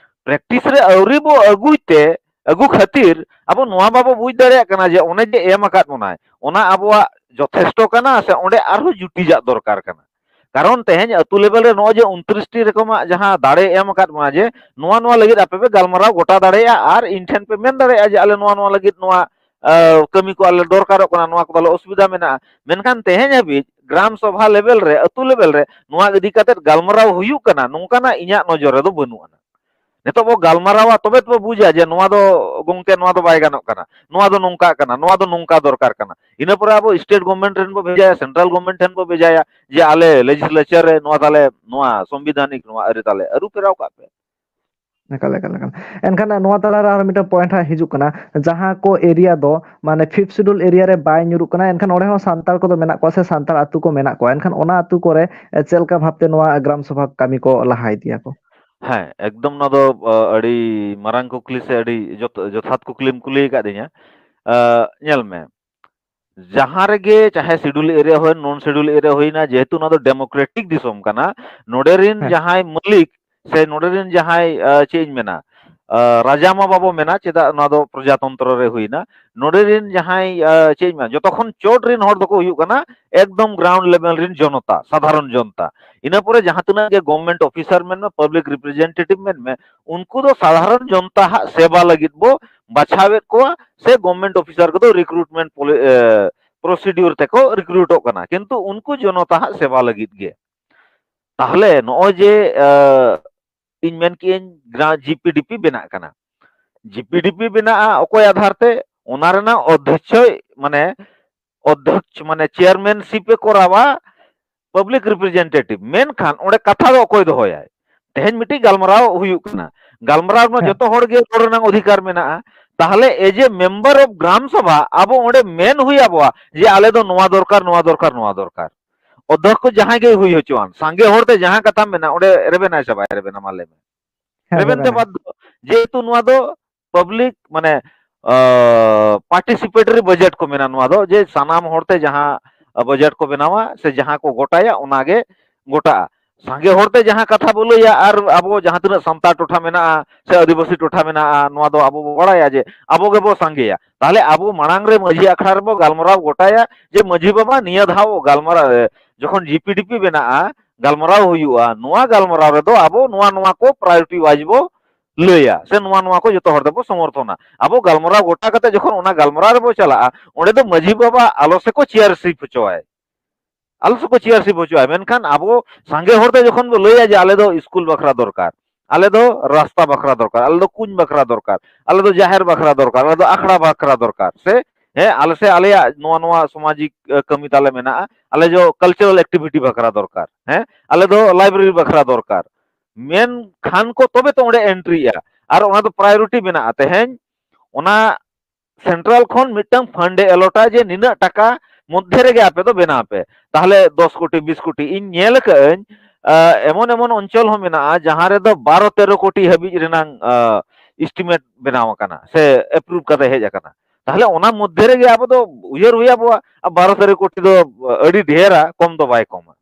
Practice ᱨᱮ ᱟᱹᱣᱨᱤ ᱵᱚ ᱟᱹᱜᱩᱭ ᱛᱮ, ᱟᱹᱜᱩ ᱠᱷᱟᱹᱛᱤᱨ ᱟᱵᱚ ᱱᱚᱣᱟ ᱵᱟᱵᱚ ᱵᱩᱡᱽ ᱫᱟᱲᱮᱭᱟᱜ ᱠᱟᱱᱟ ᱡᱮ ᱚᱱᱮ ᱡᱮ ᱮᱢ ᱟᱠᱟᱫ ᱵᱚᱱᱟᱭ, ᱚᱱᱟ ᱟᱵᱚᱣᱟᱜ ᱡᱚᱛᱷᱮᱥᱴᱚ ᱠᱟᱱᱟ ᱥᱮ ᱚᱸᱰᱮ ᱟᱨᱦᱚᱸ ᱡᱩᱴᱤᱡᱟᱜ ᱫᱚᱨᱠᱟᱨ ᱠᱟᱱᱟ᱾ ᱠᱟᱨᱚᱱ ᱛᱮᱦᱮᱧ ᱟᱹᱛᱩ level ᱨᱮ ᱱᱚᱜᱼᱚᱭ ᱡᱮ ᱩᱱᱛᱨᱤᱥ ᱴᱤ ᱨᱚᱠᱚᱢᱟᱜ ᱡᱟᱦᱟᱸ ᱫᱟᱲᱮ ᱮᱢ ᱟᱠᱟᱫ ᱵᱚᱱᱟ, ᱡᱮ ᱱᱚᱣᱟ ᱱᱚᱣᱟ ᱞᱟᱹᱜᱤᱫ ᱟᱯᱮ ᱯᱮ ᱜᱟᱞᱢᱟᱨᱟᱣ ᱜᱚᱴᱟ ᱫᱟᱲᱮᱭᱟᱜᱼᱟ ᱟᱨ ᱤᱧ ᱴᱷᱮᱱ ᱯᱮ ᱢᱮᱱ ᱫᱟᱲᱮᱭᱟᱜᱼᱟ ᱡᱮ ᱟᱞᱮ ᱱᱚᱣᱟ ᱱᱚᱣᱟ ᱞᱟᱹᱜᱤᱫ ᱱᱚᱣᱟ, ᱟ, ᱠᱟᱹᱢᱤ ᱠᱚ ᱟᱞᱮ ᱫᱚᱨᱠᱟᱨᱚᱜ ᱠᱟᱱᱟ, ᱱᱚᱣᱟ ᱠᱚᱫᱚ ᱟᱞᱮ ᱚᱥᱩᱵᱤᱫᱷᱟ ᱢᱮᱱᱟᱜᱼᱟ᱾ ᱢᱮᱱᱠᱷᱟᱱ ᱛᱮᱦᱮᱧ ᱦᱟᱹᱵᱤᱡ ᱜᱨᱟᱢ ᱥᱚᱵᱷᱟ level ᱨᱮ, ᱟᱹᱛᱩ level ᱨᱮ ᱱᱚᱣᱟ ᱤᱫᱤ ᱠᱟᱛᱮᱫ ᱜᱟᱞᱢᱟᱨᱟᱣ ᱦᱩᱭᱩᱜ ᱠᱟᱱᱟ, ᱱᱚᱝᱠᱟᱱᱟᱜ ᱤᱧᱟᱹᱜ ᱱᱚᱡᱚᱨ ᱨᱮᱫᱚ ᱵᱟᱹᱱᱩᱜ ᱟᱱᱟ᱾ ᱱᱤᱛᱚᱜ ᱵᱚ ᱜᱟᱞᱢᱟᱨᱟᱣᱟ, ᱛᱚᱵᱮ ᱛᱚᱵᱚ ᱵᱩᱡᱟ ᱡᱮ ᱱᱚᱣᱟ ᱫᱚ, ᱜᱚᱝᱠᱮ, ᱱᱚᱣᱟ ᱫᱚ ᱵᱟᱭ ᱜᱟᱱᱚᱜ ᱠᱟᱱᱟ, ᱱᱚᱣᱟ ᱫᱚ ᱱᱚᱝᱠᱟ ᱠᱟᱱᱟ, ᱱᱚᱣᱟ ᱫᱚ ᱱᱚᱝᱠᱟ ᱫᱚᱨᱠᱟᱨ ᱠᱟᱱᱟ᱾ ᱤᱱᱟᱹ ᱯᱚᱨᱮ ᱟᱵᱚ state government ᱴᱷᱮᱱ ᱵᱚ ᱵᱷᱮᱡᱟᱭᱟ, central government ᱴᱷᱮᱱ ᱵᱚ ᱵᱷᱮᱡᱟᱭᱟ ᱡᱮ ᱟᱞᱮ legislature ᱨᱮ ᱱᱚᱣᱟ ᱛᱟᱞᱮ, ᱱᱚᱣᱟ ᱥᱚᱝᱵᱤᱫᱷᱟᱱᱤᱠ ᱱᱚᱣᱟ ᱟᱹᱨᱤ ᱛᱟᱞᱮ ᱟᱹᱨᱩ ᱯᱷᱮᱨᱟᱣ ᱠᱟᱜ ᱯᱮ᱾ ᱮᱠᱟᱞ, ᱮᱠᱟᱞ, ᱮᱠᱟᱞ᱾ ᱮᱱᱠᱷᱟᱱ ᱱᱚᱣᱟ ᱛᱟᱞᱟᱨᱮ ᱟᱨ ᱢᱤᱫᱴᱟᱝ point ᱦᱟᱸᱜ ᱦᱤᱡᱩᱜ ᱠᱟᱱᱟ, ᱡᱟᱦᱟᱸ ᱠᱚ area ᱫᱚ ᱢᱟᱱᱮ fifth schedule area ᱨᱮ ᱵᱟᱭ ᱧᱩᱨᱩᱜ ᱠᱟᱱᱟ, ᱮᱱᱠᱷᱟᱱ ᱚᱸᱰᱮ ᱦᱚᱸ ᱥᱟᱱᱛᱟᱲ ᱠᱚᱫᱚ ᱢᱮᱱᱟᱜ ᱠᱚᱣᱟ ᱥᱮ ᱥᱟᱱᱛᱟᱲ ᱟᱹᱛᱩ ᱠᱚ ᱢᱮᱱᱟᱜ ᱠᱚᱣᱟ, ᱮᱱᱠᱷᱟᱱ ᱚᱱᱟ ᱟᱹᱛᱩ ᱠᱚᱨᱮ, ᱮ, ᱪᱮᱫ ᱞᱮᱠᱟ ᱵᱷᱟᱵᱛᱮ ᱱᱚᱣᱟ ᱜᱨᱟᱢ ᱥᱚᱵᱷᱟ ᱠᱟᱹᱢᱤ ᱠᱚ ᱞᱟᱦᱟ ᱤᱫᱤᱭᱟᱠᱚ? ᱦᱮᱸ, ᱮᱠᱫᱚᱢ ᱱᱚᱣᱟ ᱫᱚ, ᱟ, ᱟᱹᱰᱤ ᱢᱟᱨᱟᱝ ᱠᱩᱠᱞᱤ ᱥᱮ ᱟᱹᱰᱤ ᱡᱚᱛ-, ᱡᱚᱛᱷᱟᱛ ᱠᱩᱠᱞᱤᱢ ᱠᱩᱞᱤ ᱟᱠᱟᱫᱤᱧᱟ᱾ ᱟ, ᱧᱮᱞ ᱢᱮ, ᱡᱟᱦᱟᱸ ᱨᱮᱜᱮ ᱪᱟᱦᱮ ᱥᱤᱰᱩᱞ ᱮᱨᱤᱭᱟ ᱦᱩᱭ, ᱱᱚᱱ ᱥᱤᱰᱩᱞ ᱮᱨᱤᱭᱟ ᱦᱩᱭᱱᱟ, ᱡᱮᱦᱮᱛᱩ ᱱᱚᱣᱟ ᱫᱚ ᱰᱮᱢᱳᱠᱨᱮᱴᱤᱠ ᱫᱤᱥᱚᱢ ᱠᱟᱱᱟ, ᱱᱚᱰᱮ ᱨᱤᱱ ᱦᱮᱸ᱾ ᱡᱟᱦᱟᱸᱭ ᱢᱟᱹᱞᱤᱠ ᱥᱮ ᱱᱚᱰᱮ ᱨᱤᱱ ᱡᱟᱦᱟᱸᱭ, ᱟ, ᱪᱮᱫ ᱤᱧ ᱢᱮᱱᱟ, ᱟ, ᱨᱟᱡᱟ ᱢᱟ ᱵᱟᱵᱚ ᱢᱮᱱᱟ, ᱪᱮᱫᱟᱜ ᱱᱚᱣᱟ ᱫᱚ ᱯᱨᱚᱡᱟᱛᱚᱱᱛᱨᱚ ᱨᱮ ᱦᱩᱭᱱᱟ᱾ ᱱᱚᱰᱮ ᱨᱤᱱ ᱡᱟᱦᱟᱸᱭ, ᱟ, ᱪᱮᱫ ᱤᱧ ᱢᱮᱱᱟ, ᱡᱚᱛᱚ ᱠᱷᱚᱱ ᱪᱚᱴ ᱨᱤᱱ ᱦᱚᱲ ᱫᱚᱠᱚ ᱦᱩᱭᱩᱜ ᱠᱟᱱᱟ ᱮᱠᱫᱚᱢ ᱜᱨᱟᱣᱩᱱᱰ ᱞᱮᱵᱮᱞ ᱨᱤᱱ ᱡᱚᱱᱚᱛᱟ, ᱥᱟᱫᱷᱟᱨᱚᱱ ᱡᱚᱱᱛᱟ᱾ ᱤᱱᱟᱹ ᱯᱚᱨᱮ ᱡᱟᱦᱟᱸ ᱛᱤᱱᱟᱹᱜ ᱜᱮ ᱜᱚᱵᱷᱢᱮᱱᱴ ᱚᱯᱷᱤᱥᱟᱨ ᱢᱮᱱ ᱢᱮ, ᱯᱟᱵᱽᱞᱤᱠ ᱨᱤᱯᱨᱮᱡᱮᱱᱴᱮᱴᱤᱵᱷ ᱢᱮᱱ ᱢᱮ, ᱩᱱᱠᱩ ᱫᱚ ᱥᱟᱫᱷᱟᱨᱚᱱ ᱡᱚᱱᱛᱟ ᱦᱟᱜ ᱥᱮᱵᱟ ᱞᱟᱹᱜᱤᱫ ᱵᱚ ᱵᱟᱪᱷᱟᱣᱮᱫ ᱠᱚᱣᱟ, ᱥᱮ ᱜᱚᱵᱷᱢᱮᱱᱴ ᱚᱯᱷᱤᱥᱟᱨ ᱠᱚᱫᱚ ᱨᱤᱠᱨᱩᱴᱢᱮᱱᱴ ᱯᱨᱚᱥᱤᱰᱤᱭᱳᱨ ᱛᱮᱠᱚ ᱨᱤᱠᱨᱩᱴᱚᱜ ᱠᱟᱱᱟ, ᱠᱤᱱᱛᱩ ᱩᱱᱠᱩ ᱡᱚᱱᱚᱛᱟ ᱦᱟᱜ ᱥᱮᱵᱟ ᱞᱟᱹᱜᱤᱫ ᱜᱮ᱾ ᱛᱟᱦᱞᱮ ᱱᱚᱜᱼᱚᱭ ᱡᱮ, ᱟ, ᱤᱧ ᱢᱮᱱ ᱠᱮᱜᱼᱟᱹᱧ ᱡᱤᱯᱤᱰᱤᱯᱤ ᱵᱮᱱᱟᱜ ᱠᱟᱱᱟ, ᱡᱤᱯᱤᱰᱤᱯᱤ ᱵᱮᱱᱟᱜᱼᱟ ᱚᱠᱚᱭ ᱟᱫᱷᱟᱨ ᱛᱮ? ᱚᱱᱟ ᱨᱮᱱᱟᱜ ᱚᱫᱽᱫᱷᱚᱠᱪᱷᱚᱭ, ᱢᱟᱱᱮ ᱚᱫᱽᱫᱷᱚᱠᱪᱷ ᱢᱟᱱᱮ ᱪᱮᱭᱟᱨᱢᱮᱱᱥᱤᱯ ᱮ ᱠᱚᱨᱟᱣᱟ ᱯᱟᱵᱽᱞᱤᱠ ᱨᱤᱯᱨᱮᱡᱮᱱᱴᱮᱴᱤᱵᱷ᱾ ᱢᱮᱱᱠᱷᱟᱱ ᱚᱸᱰᱮ ᱠᱟᱛᱷᱟ ᱫᱚ ᱚᱠᱚᱭ ᱫᱚᱦᱚᱭᱟᱭ? ᱛᱮᱦᱮᱧ ᱢᱤᱫᱴᱤᱡ ᱜᱟᱞᱢᱟᱨᱟᱣ ᱦᱩᱭᱩᱜ ᱠᱟᱱᱟ, ᱜᱟᱞᱢᱟᱨᱟᱣ ᱨᱮᱢᱟ ᱦᱮᱸ᱾ ᱡᱚᱛᱚ ᱦᱚᱲ ᱜᱮ ᱨᱚᱲ ᱨᱮᱱᱟᱜ ᱚᱫᱷᱤᱠᱟᱨ ᱢᱮᱱᱟᱜᱼᱟ᱾ ᱛᱟᱦᱞᱮ ᱮᱡᱮ ᱢᱮᱢᱵᱟᱨ ᱚᱯᱷ ᱜᱨᱟᱢ ᱥᱚᱵᱷᱟ ᱟᱵᱚ ᱚᱸᱰᱮ ᱢᱮᱱ ᱦᱩᱭ ᱟᱵᱚᱣᱟ ᱡᱮ ᱟᱞᱮ ᱫᱚ ᱱᱚᱣᱟ ᱫᱚᱨᱠᱟᱨ, ᱱᱚᱣᱟ ᱫᱚᱨᱠᱟᱨ, ᱱᱚᱣᱟ ᱫᱚᱨᱠᱟᱨ᱾ ᱚᱫᱽᱫᱷᱚᱠ ᱡᱟᱦᱟᱸᱭ ᱜᱮ ᱦᱩᱭ ᱦᱚᱪᱚᱣᱟᱱ, ᱥᱟᱸᱜᱮ ᱦᱚᱲ ᱛᱮ ᱡᱟᱦᱟᱸ ᱠᱟᱛᱷᱟ ᱢᱮᱱᱟᱜᱼᱟ ᱚᱸᱰᱮ ᱨᱮᱵᱮᱱᱟᱭ ᱥᱮ ᱵᱟᱭ ᱨᱮᱵᱮᱱᱟ? ᱢᱟ ᱞᱟᱹᱭ ᱢᱮ᱾ ᱦᱮᱸ, ᱨᱮᱵᱮᱱ ᱛᱮ ᱨᱮᱵᱮᱱᱟᱭ᱾ ᱵᱟᱫᱽᱫᱷᱚ᱾ ᱡᱮᱦᱮᱛᱩ ᱱᱚᱣᱟ ᱫᱚ ᱯᱟᱵᱽᱞᱤᱠ ᱢᱟᱱᱮ ᱯᱟᱨᱴᱤᱥᱤᱯᱮᱴᱟᱨᱤ ᱵᱟᱡᱮᱴ ᱠᱚ ᱢᱮᱱᱟ, ᱱᱚᱣᱟ ᱫᱚ ᱡᱮ ᱥᱟᱱᱟᱢ ᱦᱚᱲ ᱛᱮ ᱡᱟᱦᱟᱸ ᱵᱟᱡᱮᱴ ᱠᱚ ᱵᱮᱱᱟᱣᱟ ᱥᱮ ᱡᱟᱦᱟᱸ ᱠᱚ ᱜᱚᱴᱟᱭᱟ ᱚᱱᱟᱜᱮ ᱜᱚᱴᱟᱜᱼᱟ᱾ ᱥᱟᱸᱜᱮ ᱦᱚᱲ ᱛᱮ ᱡᱟᱦᱟᱸ ᱠᱟᱛᱷᱟ ᱵᱚ ᱞᱟᱹᱭᱟ ᱟᱨ ᱟᱵᱚ ᱡᱟᱦᱟᱸ ᱛᱤᱱᱟᱹᱜ ᱥᱟᱱᱛᱟᱲ ᱴᱚᱴᱷᱟ ᱢᱮᱱᱟᱜᱼᱟ ᱥᱮ ᱟᱹᱫᱤᱵᱟᱹᱥᱤ ᱴᱚᱴᱷᱟ ᱢᱮᱱᱟᱜᱼᱟ, ᱱᱚᱣᱟ ᱫᱚ ᱟᱵᱚ ᱵᱚ ᱵᱟᱲᱟᱭᱟ ᱡᱮ ᱟᱵᱚ ᱜᱮᱵᱚ ᱥᱟᱸᱜᱮᱭᱟ᱾ ᱛᱟᱦᱞᱮ ᱟᱵᱚ ᱢᱟᱲᱟᱝ ᱨᱮ ᱢᱟᱹᱡᱷᱤ ᱟᱠᱷᱲᱟ ᱨᱮᱵᱚ ᱜᱟᱞᱢᱟᱨᱟᱣ ᱜᱚᱴᱟᱭᱟ ᱡᱮ ᱢᱟᱹᱡᱷᱤ ᱵᱟᱵᱟ ᱱᱤᱭᱟᱹ ᱫᱷᱟᱣ ᱜᱟᱞᱢᱟᱨᱟᱣ, ᱡᱚᱠᱷᱚᱱ ᱡᱤᱯᱤᱰᱤᱯᱤ ᱵᱮᱱᱟᱜᱼᱟ, ᱜᱟᱞᱢᱟᱨᱟᱣ ᱦᱩᱭᱩᱜᱼᱟ, ᱱᱚᱣᱟ ᱜᱟᱞᱢᱟᱨᱟᱣ ᱨᱮᱫᱚ ᱟᱵᱚ ᱱᱚᱣᱟ ᱱᱚᱣᱟ ᱠᱚ ᱯᱨᱟᱭᱳᱨᱤᱴᱤ ᱣᱟᱭᱤᱡ ᱵᱚ ᱞᱟᱹᱭᱟ ᱥᱮ ᱱᱚᱣᱟ ᱱᱚᱣᱟ ᱠᱚ ᱡᱚᱛᱚ ᱦᱚᱲ ᱛᱮᱵᱚ ᱥᱚᱢᱚᱨᱛᱷᱚᱱᱟ᱾ ᱟᱵᱚ ᱜᱟᱞᱢᱟᱨᱟᱣ ᱜᱚᱴᱟ ᱠᱟᱛᱮ ᱡᱚᱠᱷᱚᱱ ᱚᱱᱟ ᱜᱟᱞᱢᱟᱨᱟᱣ ᱨᱮᱵᱚ ᱪᱟᱞᱟᱜᱼᱟ, ᱚᱸᱰᱮ ᱫᱚ ᱢᱟᱹᱡᱷᱤ ᱵᱟᱵᱟ ᱟᱞᱚ ᱥᱮᱠᱚ ᱪᱮᱭᱟᱨᱥᱤᱯ ᱦᱚᱪᱚᱣᱟᱭ, ᱟᱞᱚ ᱥᱮᱠᱚ ᱪᱮᱭᱟᱨᱥᱤᱯ ᱦᱚᱪᱚᱣᱟᱭ᱾ ᱢᱮᱱᱠᱷᱟᱱ ᱟᱵᱚ ᱥᱟᱸᱜᱮ ᱦᱚᱲ ᱛᱮ ᱡᱚᱠᱷᱚᱱ ᱵᱚ ᱞᱟᱹᱭᱟ ᱡᱮ ᱟᱞᱮ ᱫᱚ ᱥᱠᱩᱞ ᱵᱟᱠᱷᱨᱟ ᱫᱚᱨᱠᱟᱨ, ᱟᱞᱮ ᱫᱚ ᱨᱟᱥᱛᱟ ᱵᱟᱠᱷᱨᱟ ᱫᱚᱨᱠᱟᱨ, ᱟᱞᱮ ᱫᱚ ᱠᱩᱧ ᱵᱟᱠᱷᱨᱟ ᱫᱚᱨᱠᱟᱨ, ᱟᱞᱮ ᱫᱚ ᱡᱟᱦᱮᱨ ᱵᱟᱠᱷᱨᱟ ᱫᱚᱨᱠᱟᱨ, ᱟᱞᱮ ᱫᱚ ᱟᱠᱷᱲᱟ ᱵᱟᱠᱷᱨᱟ ᱫᱚᱨᱠᱟᱨ, ᱥᱮ ᱦᱮᱸ, ᱟᱞᱮ ᱥᱮ ᱟᱞᱮᱭᱟᱜ ᱱᱚᱣᱟ ᱱᱚᱣᱟ ᱥᱟᱢᱟᱡᱤᱠ, ᱮ, ᱠᱟᱹᱢᱤ ᱛᱟᱞᱮ ᱢᱮᱱᱟᱜᱼᱟ, ᱟᱞᱮ ᱫᱚ ᱠᱟᱞᱪᱟᱨᱟᱞ ᱮᱠᱴᱤᱵᱷᱤᱴᱤ ᱵᱟᱠᱷᱨᱟ ᱫᱚᱨᱠᱟᱨ, ᱦᱮᱸ, ᱟᱞᱮ ᱫᱚ ᱞᱟᱭᱵᱨᱮᱨᱤ ᱵᱟᱠᱷᱨᱟ ᱫᱚᱨᱠᱟᱨ, ᱢᱮᱱᱠᱷᱟᱱ ᱠᱚ ᱛᱚᱵᱮ ᱛᱚ ᱚᱸᱰᱮ ᱮᱱᱴᱨᱤᱜᱼᱟ᱾ ᱟᱨ ᱚᱱᱟ ᱫᱚ ᱯᱨᱟᱭᱳᱨᱤᱴᱤ ᱢᱮᱱᱟᱜᱼᱟ᱾ ᱛᱮᱦᱮᱧ ᱚᱱᱟ ᱥᱮᱱᱴᱨᱟᱞ ᱠᱷᱚᱱ ᱢᱤᱫᱴᱟᱝ ᱯᱷᱟᱱᱰ ᱮ ᱮᱞᱚᱴᱟ ᱡᱮ ᱱᱤᱱᱟᱹᱜ ᱴᱟᱠᱟ ᱢᱚᱫᱽᱫᱷᱮ ᱨᱮᱜᱮ ᱟᱯᱮ ᱫᱚ ᱵᱮᱱᱟᱣ ᱯᱮ, ᱛᱟᱦᱞᱮ ᱫᱚᱥ ᱠᱳᱴᱤ, ᱵᱤᱥ ᱠᱳᱴᱤ᱾ ᱤᱧ ᱧᱮᱞ ᱟᱠᱟᱫᱟᱹᱧ, ᱟ, ᱮᱢᱚᱱ ᱮᱢᱚᱱ ᱚᱧᱪᱚᱞ ᱦᱚᱸ ᱢᱮᱱᱟᱜᱼᱟ ᱡᱟᱦᱟᱸ ᱨᱮᱫᱚ ᱵᱟᱨᱚ ᱛᱮᱨᱚ ᱠᱳᱴᱤ ᱦᱟᱹᱵᱤᱡ ᱨᱮᱱᱟᱝ, ᱟ, ᱮᱥᱴᱤᱢᱮᱴ ᱵᱮᱱᱟᱣ ᱟᱠᱟᱱᱟ ᱥᱮ ᱮᱯᱨᱩᱵᱷ ᱠᱟᱛᱮ ᱦᱮᱡ ᱟᱠᱟᱱᱟ᱾ ᱛᱟᱦᱞᱮ ᱚᱱᱟ ᱢᱚᱫᱽᱫᱷᱮ ᱨᱮᱜᱮ ᱟᱵᱚ ᱫᱚ ᱩᱭᱦᱟᱹᱨ ᱦᱩᱭ ᱟᱵᱚᱣᱟ, ᱟᱨ ᱵᱟᱨᱚ ᱛᱮᱨᱚ ᱠᱳᱴᱤ ᱫᱚ ᱟᱹᱰᱤ ᱰᱷᱮᱨᱟ, ᱠᱚᱢ ᱫᱚ ᱵᱟᱭ ᱠᱚᱢᱟ᱾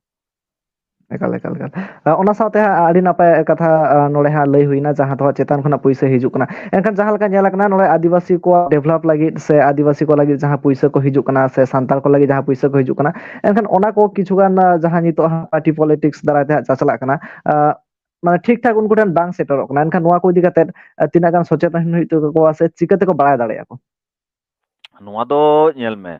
ᱮᱠᱟᱞ, ᱮᱠᱟᱞ, ᱮᱠᱟᱞ᱾ ᱟᱸ, ᱚᱱᱟ ᱥᱟᱶᱛᱮ ᱦᱟᱸᱜ ᱟᱹᱰᱤ ᱱᱟᱯᱟᱭ ᱠᱟᱛᱷᱟ, ᱟᱸ, ᱱᱚᱰᱮ ᱦᱟᱸᱜ ᱞᱟᱹᱭ ᱦᱩᱭᱱᱟ, ᱡᱟᱦᱟᱸ ᱫᱚ ᱦᱟᱸᱜ ᱪᱮᱛᱟᱱ ᱠᱷᱚᱱᱟᱜ ᱯᱩᱭᱥᱟᱹ ᱦᱤᱡᱩᱜ ᱠᱟᱱᱟ᱾ ᱮᱱᱠᱷᱟᱱ ᱡᱟᱦᱟᱸ ᱞᱮᱠᱟ ᱧᱮᱞ ᱟᱠᱟᱱᱟ, ᱱᱚᱰᱮ ᱟᱹᱫᱤᱵᱟᱹᱥᱤ ᱠᱚᱣᱟᱜ develop ᱞᱟᱹᱜᱤᱫ ᱥᱮ ᱟᱹᱫᱤᱵᱟᱹᱥᱤ ᱠᱚ ᱞᱟᱹᱜᱤᱫ ᱡᱟᱦᱟᱸ ᱯᱩᱭᱥᱟᱹ ᱠᱚ ᱦᱤᱡᱩᱜ ᱠᱟᱱᱟ ᱥᱮ ᱥᱟᱱᱛᱟᱲ ᱠᱚ ᱞᱟᱹᱜᱤᱫ ᱡᱟᱦᱟᱸ ᱯᱩᱭᱥᱟᱹ ᱠᱚ ᱦᱤᱡᱩᱜ ᱠᱟᱱᱟ, ᱮᱱᱠᱷᱟᱱ ᱚᱱᱟ ᱠᱚ ᱠᱤᱪᱷᱩ ᱜᱟᱱ, ᱟᱸ, ᱡᱟᱦᱟᱸ ᱱᱤᱛᱚᱜ ᱦᱟᱸᱜ party politics ᱫᱟᱨᱟᱭ ᱛᱮ ᱦᱟᱸᱜ ᱪᱟᱪᱞᱟᱜ ᱠᱟᱱᱟ, ᱟᱸ, ᱢᱟᱱᱮ ᱴᱷᱤᱠ ᱴᱷᱟᱠ ᱩᱱᱠᱩ ᱴᱷᱮᱱ ᱵᱟᱝ ᱥᱮᱴᱮᱨᱚᱜ ᱠᱟᱱᱟ᱾ ᱮᱱᱠᱷᱟᱱ ᱱᱚᱣᱟ ᱠᱚ ᱤᱫᱤ ᱠᱟᱛᱮᱫ, ᱟᱸ, ᱛᱤᱱᱟᱹᱜ ᱜᱟᱱ ᱥᱚᱪᱮᱛᱚᱱ ᱦᱩᱭᱩᱜ ᱛᱟᱠᱚᱣᱟ ᱥᱮ ᱪᱤᱠᱟᱹ ᱛᱮᱠᱚ ᱵᱟᱲᱟᱭ ᱫᱟᱲᱮᱭᱟᱜᱼᱟ ᱠᱚ? ᱱᱚᱣᱟ ᱫᱚ ᱧᱮᱞ ᱢᱮ,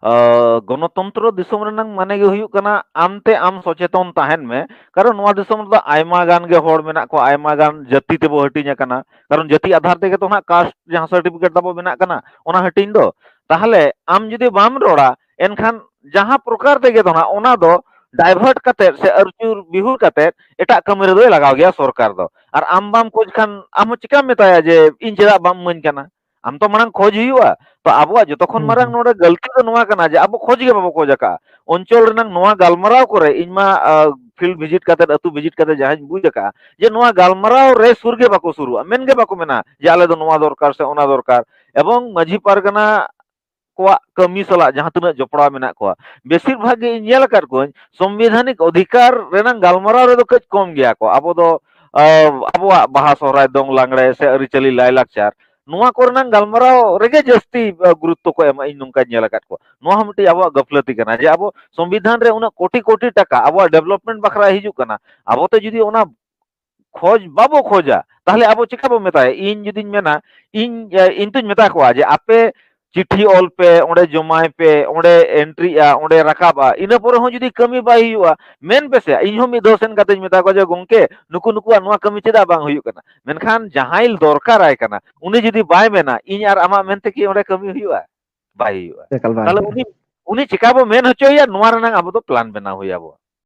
ᱟᱸ, ᱜᱚᱱᱚᱛᱚᱱᱛᱨᱚ ᱫᱤᱥᱚᱢ ᱨᱮᱱᱟᱝ ᱢᱟᱱᱮ ᱜᱮ ᱦᱩᱭᱩᱜ ᱠᱟᱱᱟ ᱟᱢ ᱛᱮ ᱟᱢ ᱥᱚᱪᱮᱛᱚᱱ ᱛᱟᱦᱮᱱ ᱢᱮ᱾ ᱠᱟᱨᱚᱱ ᱱᱚᱣᱟ ᱫᱤᱥᱚᱢ ᱨᱮᱫᱚ ᱟᱭᱢᱟ ᱜᱟᱱ ᱜᱮ ᱦᱚᱲ ᱢᱮᱱᱟᱜ ᱠᱚᱣᱟ, ᱟᱭᱢᱟ ᱜᱟᱱ ᱡᱟᱹᱛᱤ ᱛᱮᱵᱚ ᱦᱟᱹᱴᱤᱧ ᱟᱠᱟᱱᱟ᱾ ᱠᱟᱨᱚᱱ ᱡᱟᱹᱛᱤ ᱟᱫᱷᱟᱨ ᱛᱮᱜᱮ ᱛᱚ ᱦᱟᱸᱜ caste ᱡᱟᱦᱟᱸ certificate ᱛᱟᱵᱚ ᱢᱮᱱᱟᱜ ᱠᱟᱱᱟ, ᱚᱱᱟ ᱦᱟᱹᱴᱤᱧ ᱫᱚ᱾ ᱛᱟᱦᱚᱞᱮ ᱟᱢ ᱡᱩᱫᱤ ᱵᱟᱢ ᱨᱚᱲᱟ, ᱮᱱᱠᱷᱟᱱ ᱡᱟᱦᱟᱸ ᱯᱨᱚᱠᱟᱨ ᱛᱮᱜᱮ ᱫᱚ ᱦᱟᱸᱜ ᱚᱱᱟ ᱫᱚ divert ᱠᱟᱛᱮᱫ ᱥᱮ ᱟᱹᱨᱪᱩᱨ ᱵᱤᱦᱩᱨ ᱠᱟᱛᱮᱫ ᱮᱴᱟᱜ ᱠᱟᱹᱢᱤ ᱨᱮᱫᱚᱭ ᱞᱟᱜᱟᱣ ᱜᱮᱭᱟ ᱥᱚᱨᱠᱟᱨ ᱫᱚ᱾ ᱟᱨ ᱟᱢ ᱵᱟᱢ ᱠᱷᱚᱡᱽ ᱠᱷᱟᱱ ᱟᱢ ᱦᱚᱸ ᱪᱤᱠᱟᱢ ᱢᱮᱛᱟᱭᱟ ᱡᱮ ᱤᱧ ᱪᱮᱫᱟᱜ ᱵᱟᱢ ᱤᱢᱟᱹᱧ ᱠᱟᱱᱟ? ᱟᱢ ᱛᱚ ᱢᱟᱲᱟᱝ ᱠᱷᱚᱡᱽ ᱦᱩᱭᱩᱜᱼᱟ᱾ ᱛᱚ ᱟᱵᱚᱣᱟᱜ ᱡᱚᱛᱚ ᱠᱷᱚᱱ ᱦᱩᱸ, ᱢᱟᱨᱟᱝ ᱦᱩᱸ᱾ ᱱᱚᱰᱮ ᱜᱟᱹᱞᱛᱤ ᱫᱚ ᱱᱚᱣᱟ ᱠᱟᱱᱟ ᱡᱮ ᱟᱵᱚ ᱠᱷᱚᱡᱽ ᱜᱮ ᱵᱟᱵᱚ ᱠᱷᱚᱡᱽ ᱟᱠᱟᱫᱼᱟ᱾ ᱚᱧᱪᱚᱞ ᱨᱮᱱᱟᱝ ᱱᱚᱣᱟ ᱜᱟᱞᱢᱟᱨᱟᱣ ᱠᱚᱨᱮ ᱤᱧ ᱢᱟ, ᱟ, field visit ᱠᱟᱛᱮᱫ, ᱟᱹᱛᱩ visit ᱠᱟᱛᱮᱫ ᱡᱟᱦᱟᱸᱧ ᱵᱩᱡᱽ ᱟᱠᱟᱫᱼᱟ ᱡᱮ ᱱᱚᱣᱟ ᱜᱟᱞᱢᱟᱨᱟᱣ ᱨᱮ ᱥᱩᱨ ᱜᱮ ᱵᱟᱠᱚ ᱥᱩᱨᱩᱜᱼᱟ, ᱢᱮᱱ ᱜᱮ ᱵᱟᱠᱚ ᱢᱮᱱᱟ ᱡᱮ ᱟᱞᱮ ᱫᱚ ᱱᱚᱣᱟ ᱫᱚᱨᱠᱟᱨ ᱥᱮ ᱚᱱᱟ ᱫᱚᱨᱠᱟᱨ᱾ ᱮᱵᱚᱝ ᱢᱟᱹᱡᱷᱤ ᱯᱟᱨᱜᱟᱱᱟ ᱠᱚᱣᱟᱜ ᱠᱟᱹᱢᱤ ᱥᱟᱞᱟᱜ ᱡᱟᱦᱟᱸ ᱛᱤᱱᱟᱹᱜ ᱡᱚᱯᱲᱟᱣ ᱢᱮᱱᱟᱜ ᱠᱚᱣᱟ, ᱵᱮᱥᱤᱨ ᱵᱷᱟᱜᱽ ᱜᱮ ᱤᱧ ᱧᱮᱞ ᱟᱠᱟᱫ ᱠᱚᱣᱟᱧ, ᱥᱚᱝᱵᱤᱫᱷᱟᱱᱤᱠ ᱚᱫᱷᱤᱠᱟᱨ ᱨᱮᱱᱟᱝ ᱜᱟᱞᱢᱟᱨᱟᱣ ᱨᱮᱫᱚ ᱠᱟᱹᱡ ᱠᱚᱢ ᱜᱮᱭᱟ ᱠᱚ᱾ ᱟᱵᱚ ᱫᱚ, ᱟ, ᱟᱵᱚᱣᱟᱜ ᱵᱟᱦᱟ, ᱥᱚᱦᱨᱟᱭ, ᱫᱚᱝ, ᱞᱟᱜᱽᱲᱮ ᱥᱮ ᱟᱹᱨᱤᱪᱟᱹᱞᱤ, ᱞᱟᱭᱼᱞᱟᱠᱪᱟᱨ, ᱱᱚᱣᱟ ᱠᱚᱨᱮᱱᱟᱝ ᱜᱟᱞᱢᱟᱨᱟᱣ ᱨᱮᱜᱮ ᱡᱟᱹᱥᱛᱤ, ᱟ, ᱜᱩᱨᱩᱛᱛᱚ ᱠᱚ ᱮᱢᱟ, ᱤᱧ ᱱᱚᱝᱠᱟᱧ ᱧᱮᱞ ᱟᱠᱟᱫ ᱠᱚᱣᱟ᱾ ᱱᱚᱣᱟ ᱦᱚᱸ ᱢᱤᱫᱴᱤᱡ ᱟᱵᱚᱣᱟᱜ ᱜᱟᱹᱯᱞᱟᱹᱛᱤ ᱠᱟᱱᱟ ᱡᱮ ᱟᱵᱚ ᱥᱚᱝᱵᱤᱫᱷᱟᱱ ᱨᱮ ᱩᱱᱟᱹᱜ ᱠᱳᱴᱤ ᱠᱳᱴᱤ ᱴᱟᱠᱟ ᱟᱵᱚᱣᱟᱜ development ᱵᱟᱠᱷᱨᱟ ᱦᱤᱡᱩᱜ ᱠᱟᱱᱟ, ᱟᱵᱚ ᱛᱮ ᱡᱩᱫᱤ ᱚᱱᱟ ᱠᱷᱚᱡᱽ ᱵᱟᱵᱚ ᱠᱷᱚᱡᱟ, ᱛᱟᱦᱞᱮ ᱟᱵᱚ ᱪᱤᱠᱟ ᱵᱚ ᱢᱮᱛᱟᱭᱟ? ᱤᱧ ᱡᱩᱫᱤᱧ ᱢᱮᱱᱟ, ᱤᱧ, ᱮ, ᱤᱧ ᱛᱩᱧ ᱢᱮᱛᱟ ᱠᱚᱣᱟ ᱡᱮ ᱟᱯᱮ ᱪᱤᱴᱷᱤ ᱚᱞ ᱯᱮ, ᱚᱸᱰᱮ ᱡᱚᱢᱟᱭ ᱯᱮ, ᱚᱸᱰᱮ entryᱜᱼᱟ, ᱚᱸᱰᱮ ᱨᱟᱠᱟᱵᱼᱟ, ᱤᱱᱟᱹ ᱯᱚᱨᱮ ᱦᱚᱸ ᱡᱩᱫᱤ ᱠᱟᱹᱢᱤ ᱵᱟᱭ ᱦᱩᱭᱩᱜᱼᱟ, ᱢᱮᱱ ᱯᱮᱥᱮ᱾ ᱤᱧ ᱦᱚᱸ ᱢᱤᱫ ᱫᱷᱟᱣ ᱥᱮᱱ ᱠᱟᱛᱮᱧ ᱢᱮᱛᱟ ᱠᱚᱣᱟ ᱡᱮ, "ᱜᱚᱝᱠᱮ, ᱱᱩᱠᱩ ᱱᱩᱠᱩᱣᱟᱜ ᱱᱚᱣᱟ ᱠᱟᱹᱢᱤ ᱪᱮᱫᱟᱜ ᱵᱟᱝ ᱦᱩᱭᱩᱜ ᱠᱟᱱᱟ?" ᱢᱮᱱᱠᱷᱟᱱ ᱡᱟᱦᱟᱸᱭ ᱫᱚᱨᱠᱟᱨᱟᱭ ᱠᱟᱱᱟ, ᱩᱱᱤ ᱡᱩᱫᱤ ᱵᱟᱭ ᱢᱮᱱᱟ, ᱤᱧ ᱟᱨ ᱟᱢᱟᱜ ᱢᱮᱱᱛᱮ ᱠᱤ ᱚᱸᱰᱮ ᱠᱟᱹᱢᱤ ᱦᱩᱭᱩᱜᱼᱟ? ᱵᱟᱭ ᱦᱩᱭᱩᱜᱼᱟ᱾ ᱮᱠᱟᱞ ᱵᱟᱭ ᱛᱟᱦᱞᱮ ᱦᱩᱭᱩᱜᱼᱟ᱾ ᱩᱱᱤ, ᱩᱱᱤ ᱪᱮᱠᱟ ᱵᱚ ᱢᱮᱱ ᱦᱚᱪᱚᱭᱮᱭᱟ, ᱱᱚᱣᱟ ᱨᱮᱱᱟᱝ ᱟᱵᱚ ᱫᱚ plan ᱵᱮᱱᱟᱣ ᱦᱩᱭ ᱟᱵᱚᱣᱟ᱾